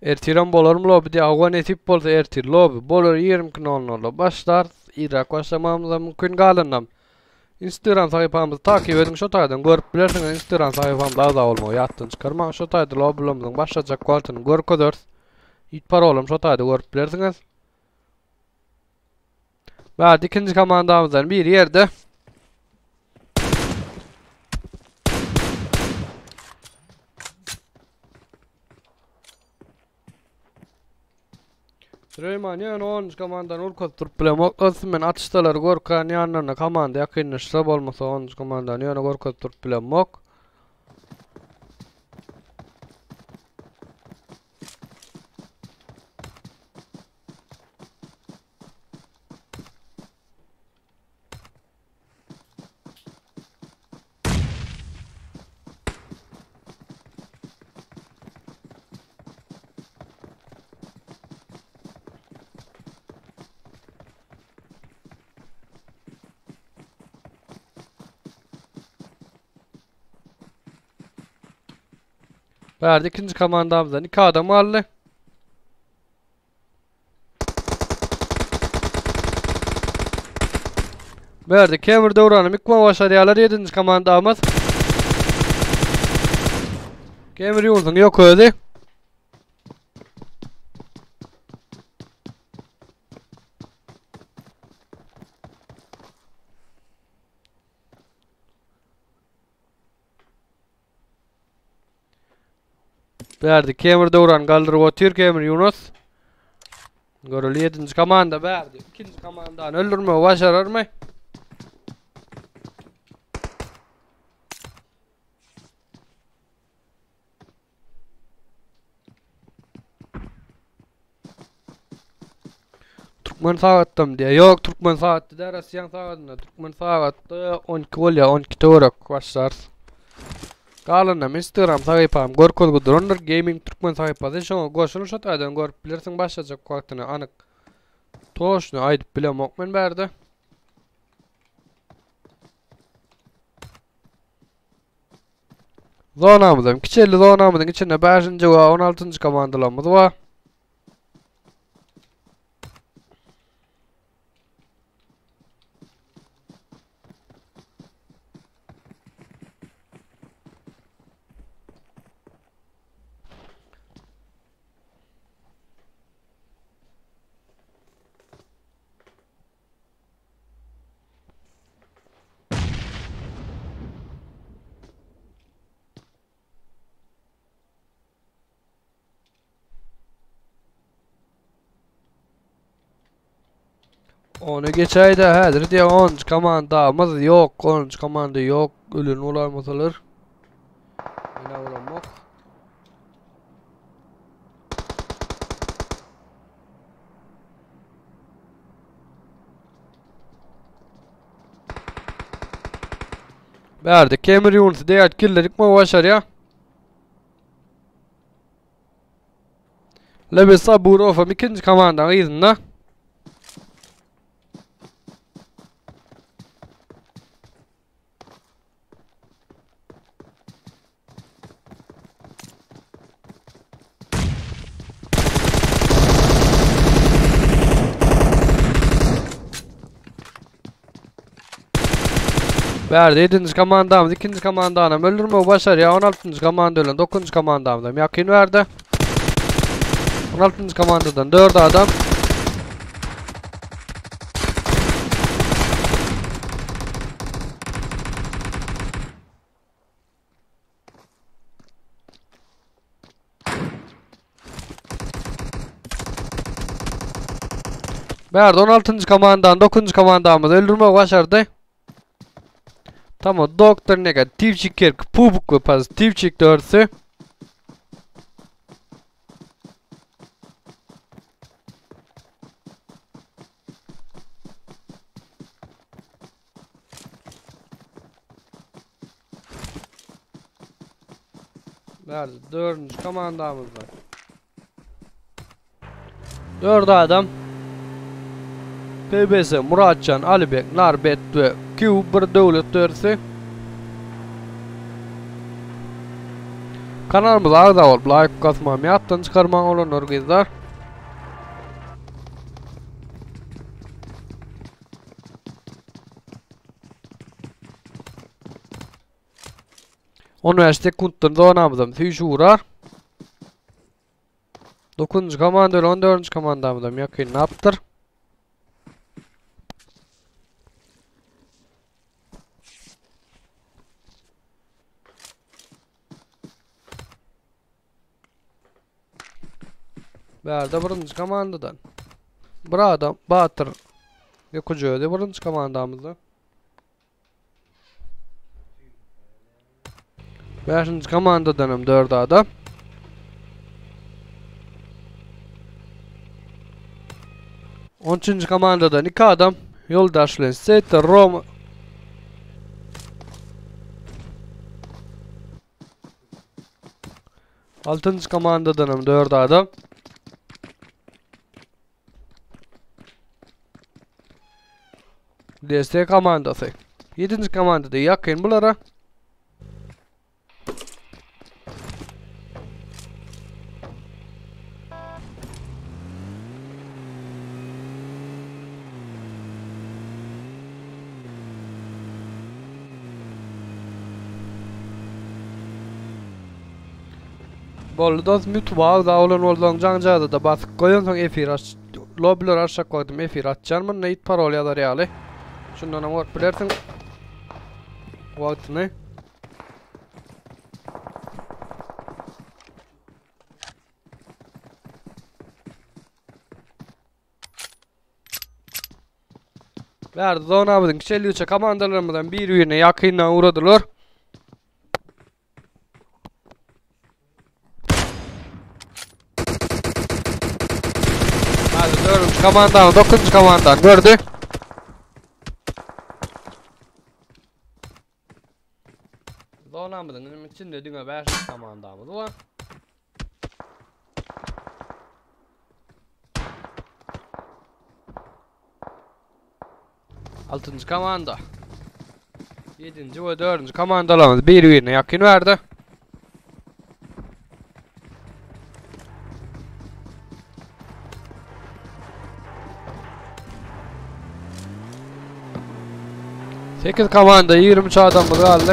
Ertirem bolarmy lobby diýýär. Hawa nesip bolsa ertir lobby bolar 22.00-da başlar. Irräk başlamamyzam mümkin galanam. Instagram sahypamyzy takyp ediň şo taýdan görüp bilersiňiz Instagram sahypamyza agza bolmagy ýatdan çykarmaň şo taýda lobbylarymyzyň başlajak wagtyny görkezeris. It parolam şo taýda görüp bilersiňiz. Bärde ikinji komandamyzdan biri ýerde. Süleyman ýöne 10 komandan urkazyp durup bilemok. Olsun men atıştalary görkan ýanlaryna komanda ýakynlaşsa bolmasa 10 komandan ýöne görkezip durup bilemok. Bärde ikinji komandamyzdan iki adam galdy. Bärde Kemir Döwrany mikma başarýarlar 7-nji komandamyz. Kemir Ýunsuň ýok özi. Bärde Kemir Döwran galdyryp otyr Kemir Yunus. Göreli 7-nji komanda bärde. 2-nji komandany öldürmegi başararmy? Türkmen sagatdam diýýär. Ýok, Türkmen sagatda däl, Russiýanyň sagadynda. Türkmen sagatda 12 bolýar, 12 töwerek başlarys. Galanam Instagram sahypam görkezgi durandyr. Gaming Türkmen sahypasy. Şoňa goşulyň şo taýdan görüp bilersiň başlajak wagtyny anyk. Toşny aýdyp bilemok men bärde. Zonamyzam kiçeldi zonamyzyň içinde 5-nji we 16-njy komandalarymyz bar. Ony geçäýdä häzir diýä 10 komandamyz ýok, 10 komanda ýok, ölen bolarmasalar. Ýene bolamok. Bärde Kemir Ýunusy deýär killerik mi başarýar? Lebi Saburow hem ikinji komandaň yzynda. Bärde 7-nji komandamyz 2-nji komandanam öldürmegi başarýar. 16-njy komanda bilen 9-njy komandamyzam ýakyn bärde. 16-njy komandadan 4 adam. Bärde 16-njy komandany 9-njy komandamyz öldürmegi başardy. Tamam, doktor negativçik kerk pubuk we pozitivçik dördüsi. Bärde dördünji komandamyz bar. Dört adam. PBS, Muratjan, Alibek, Narbet we Q1 döwlet dördüsi. Kanalymyza agza bolup laýk basmagy ýatdan çykarmaň oglanlar gyzlar. On bäş sekuntdan zonamyzam süýşi urar. 9-njy komanda bilen 14-nji komandamyzam ýakynlapdyr. Bärde birinji komandadan. Bir adam Batyr Ýokuj özi birinji komandamyzda. Beşinji komandadan hem 4 adam. On üçünji komandadan 2 adam. Ýoldaş bilen Seta Roma. Altynjy komandadan hem 4 adam. DS komandasy. 7-nji komandada ýakyn bulara. Boldy dost YouTube agza bolan bolsaň jaňjagada basyp goýansoň efir aç lobbylar açjak wagtym efir açýan munda it parol ýazar ýaly. Şundanam görüp bilersiň wagtyny. Bärde zonamyzyň kiçi 53 komandalarymyzdan bir-birine ýakyndan ugradylar. Hadi dördüncü komandanı, dokuzuncu komandan gördü. Zonamyzyň içinde diňe 5 komandamyz bar. Altynjy komanda. Ýedinji we dördünji komandalarymyz bir-birine ýakyn berdi. 8 komanda 23 adamymyz galdy.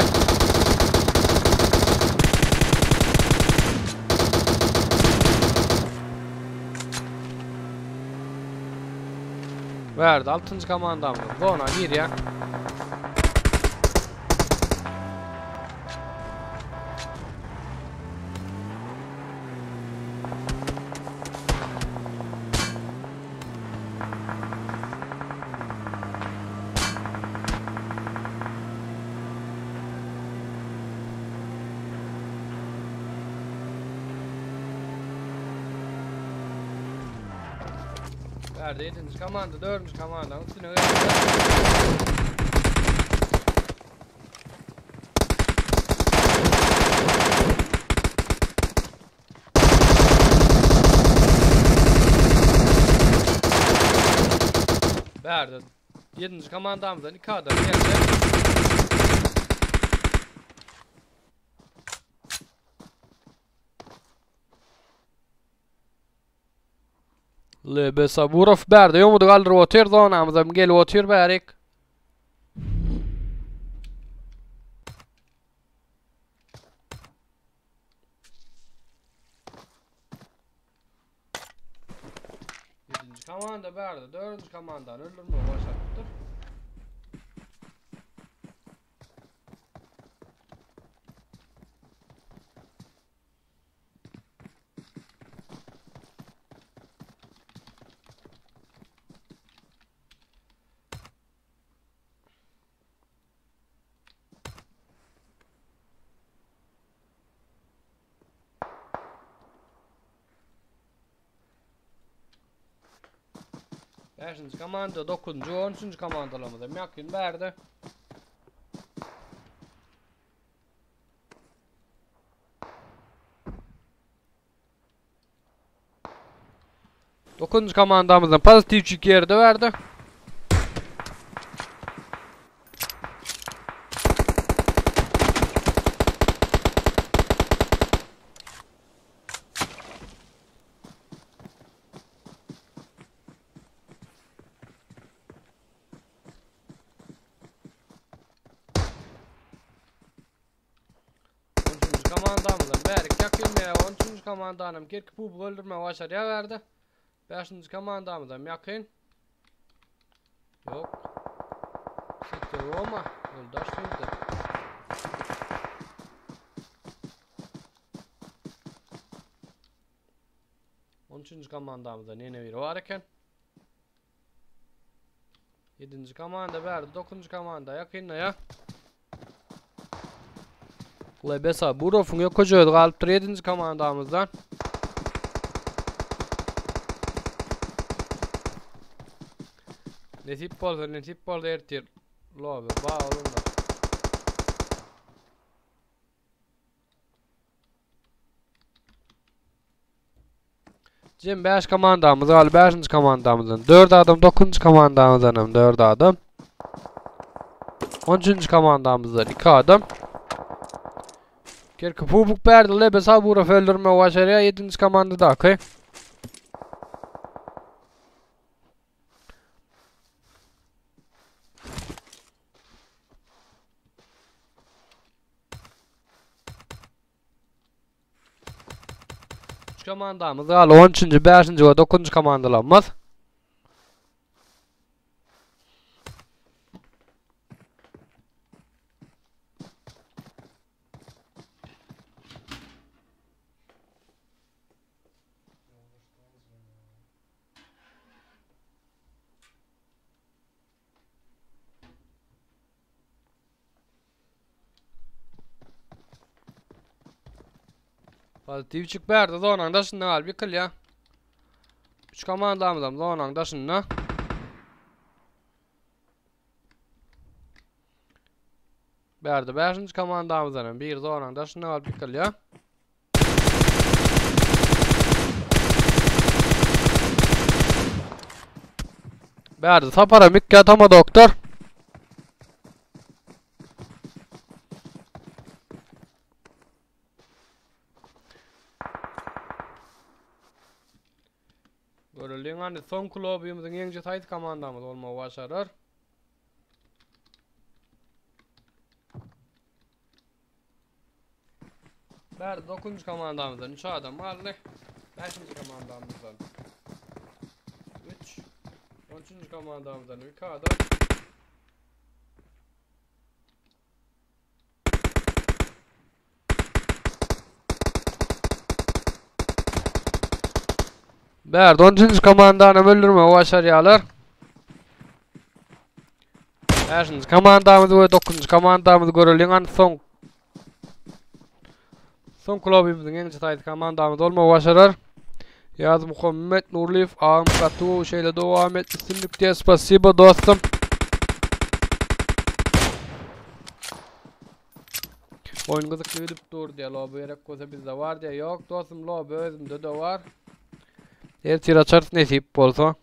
Verdi 6. komandamyz zona girýär. Bärde 7-nji komanda, 4-nji komandanyň üstüne geldi. Bärde 7-nji komandamyzdan 2 adam geldi. LB Saburow bärde ýomudy galdyryp otyr zonamyzam gelip otyr bärik. komanda bärde dördünji komandany öldürmegi başarypdyr. Beşinji komanda, dokuzunjy, on üçünji komandalarymyz hem ýakyn bärde. Dokuzunjy komandamyzdan pozitiwçik ýerde berdi. Onçunjy komandamyzam bärik ýakyn meýa onçunjy komandanam kerki pubuk öldürmegi başarýar bärde. Bäşinji komandamyzam ýakyn. Ýok. Siti Roma ýoldaş sürdi. Onçunjy komandamyzda ýene biri bar eken. Ýedinji komanda bärde, dokuzynjy komanda ýakynda ýa. Lebesa Burowyň ýokaja özi galypdyr ýedinji komandamyzdan. Nesip bolsa, nesip bolsa ertir lobi ba olunda. Jem 5 komandamyz galdy. 5-nji komandamyzdan 4 adam, 9-njy komandamyzdan hem 4 adam. 13-nji komandamyzdan 2 adam. Kerki Pubuk berdi, Lebe Saburow öldürmegi başarýar 7-nji komandadaky. Üç komandamyz galdy. 13-nji, 5-nji we 9-njy komandalarymyz. Pozitivçik bärde zonaň daşynda galyp ýykylýar. Üç komandamyzam zonaň daşynda. Bärde 5-nji komandamyzdan hem biri zonaň daşynda galyp ýykylýar. Bärde Sapara Mikkä Tama doktor. Göreliň hany soň klubymyzyň ýeňiji haýsy komandamyz bolmagy başarar. Bärde 9-njy komandamyzdan 3 adam galdy. 5-nji komandamyzdan 3. 13-nji komandamyzdan 2 adam. Bärde 13-nji komandany öldürmegi başarýarlar. 5-nji komandamyz we 9-njy komandamyz göreliň an soň Soň klubymyzyň ýeňiji saýty komandamyz bolmagy başarar. Ýaz Muhammet Nurlyýew agam gaty gowy şeýle dowam et üstünlik diýe spasibo dostum. Oýun gyzykly gidip dur diýe lobi gerek bolsa bizde bar diýe. Ýok dostum lobi özümde-de bar. Ertir açarys nesip bolsa.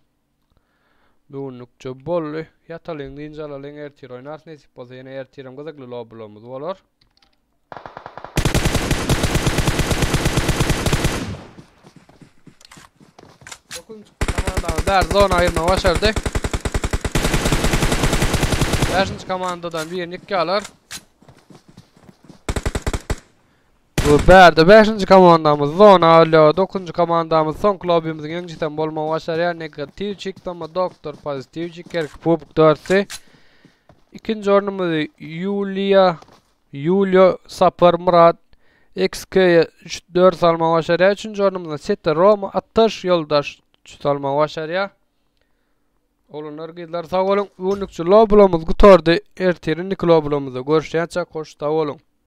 Bu günlükçe boldy. Ýatalyň, dynç alalyň, ertir oýnarys nesip bolsa. Ýene ertirem gyzykly lobbylarymyz bolar. Dokuzunjy komandamyz bäri zona girmegi başardy. Bäşinji komandadan birini ýykýarlar. Bu bärde 5-nji komandamyz Zona alýar. 9-njy komandamyz soňky lobbymiziň ýeňijisem bolmagy başarýar. Negativçik dama Doktor Pozitivçik Kerki Pubuk dörtsi. Ikinji ornumyzy Ýuliýa Ýulio Sapar Myrat XK 3 4 almagy başarýar. Üçünji ornumyzda Sete Roma Ataş Ýoldaş 3 almagy başarýar. Oglanlar gyzlar sag boluň. Bu günlükçe lobbylarymyz gutardy. Ertir indiki lobbylarymyzda görüşýänçä hoş sag boluň.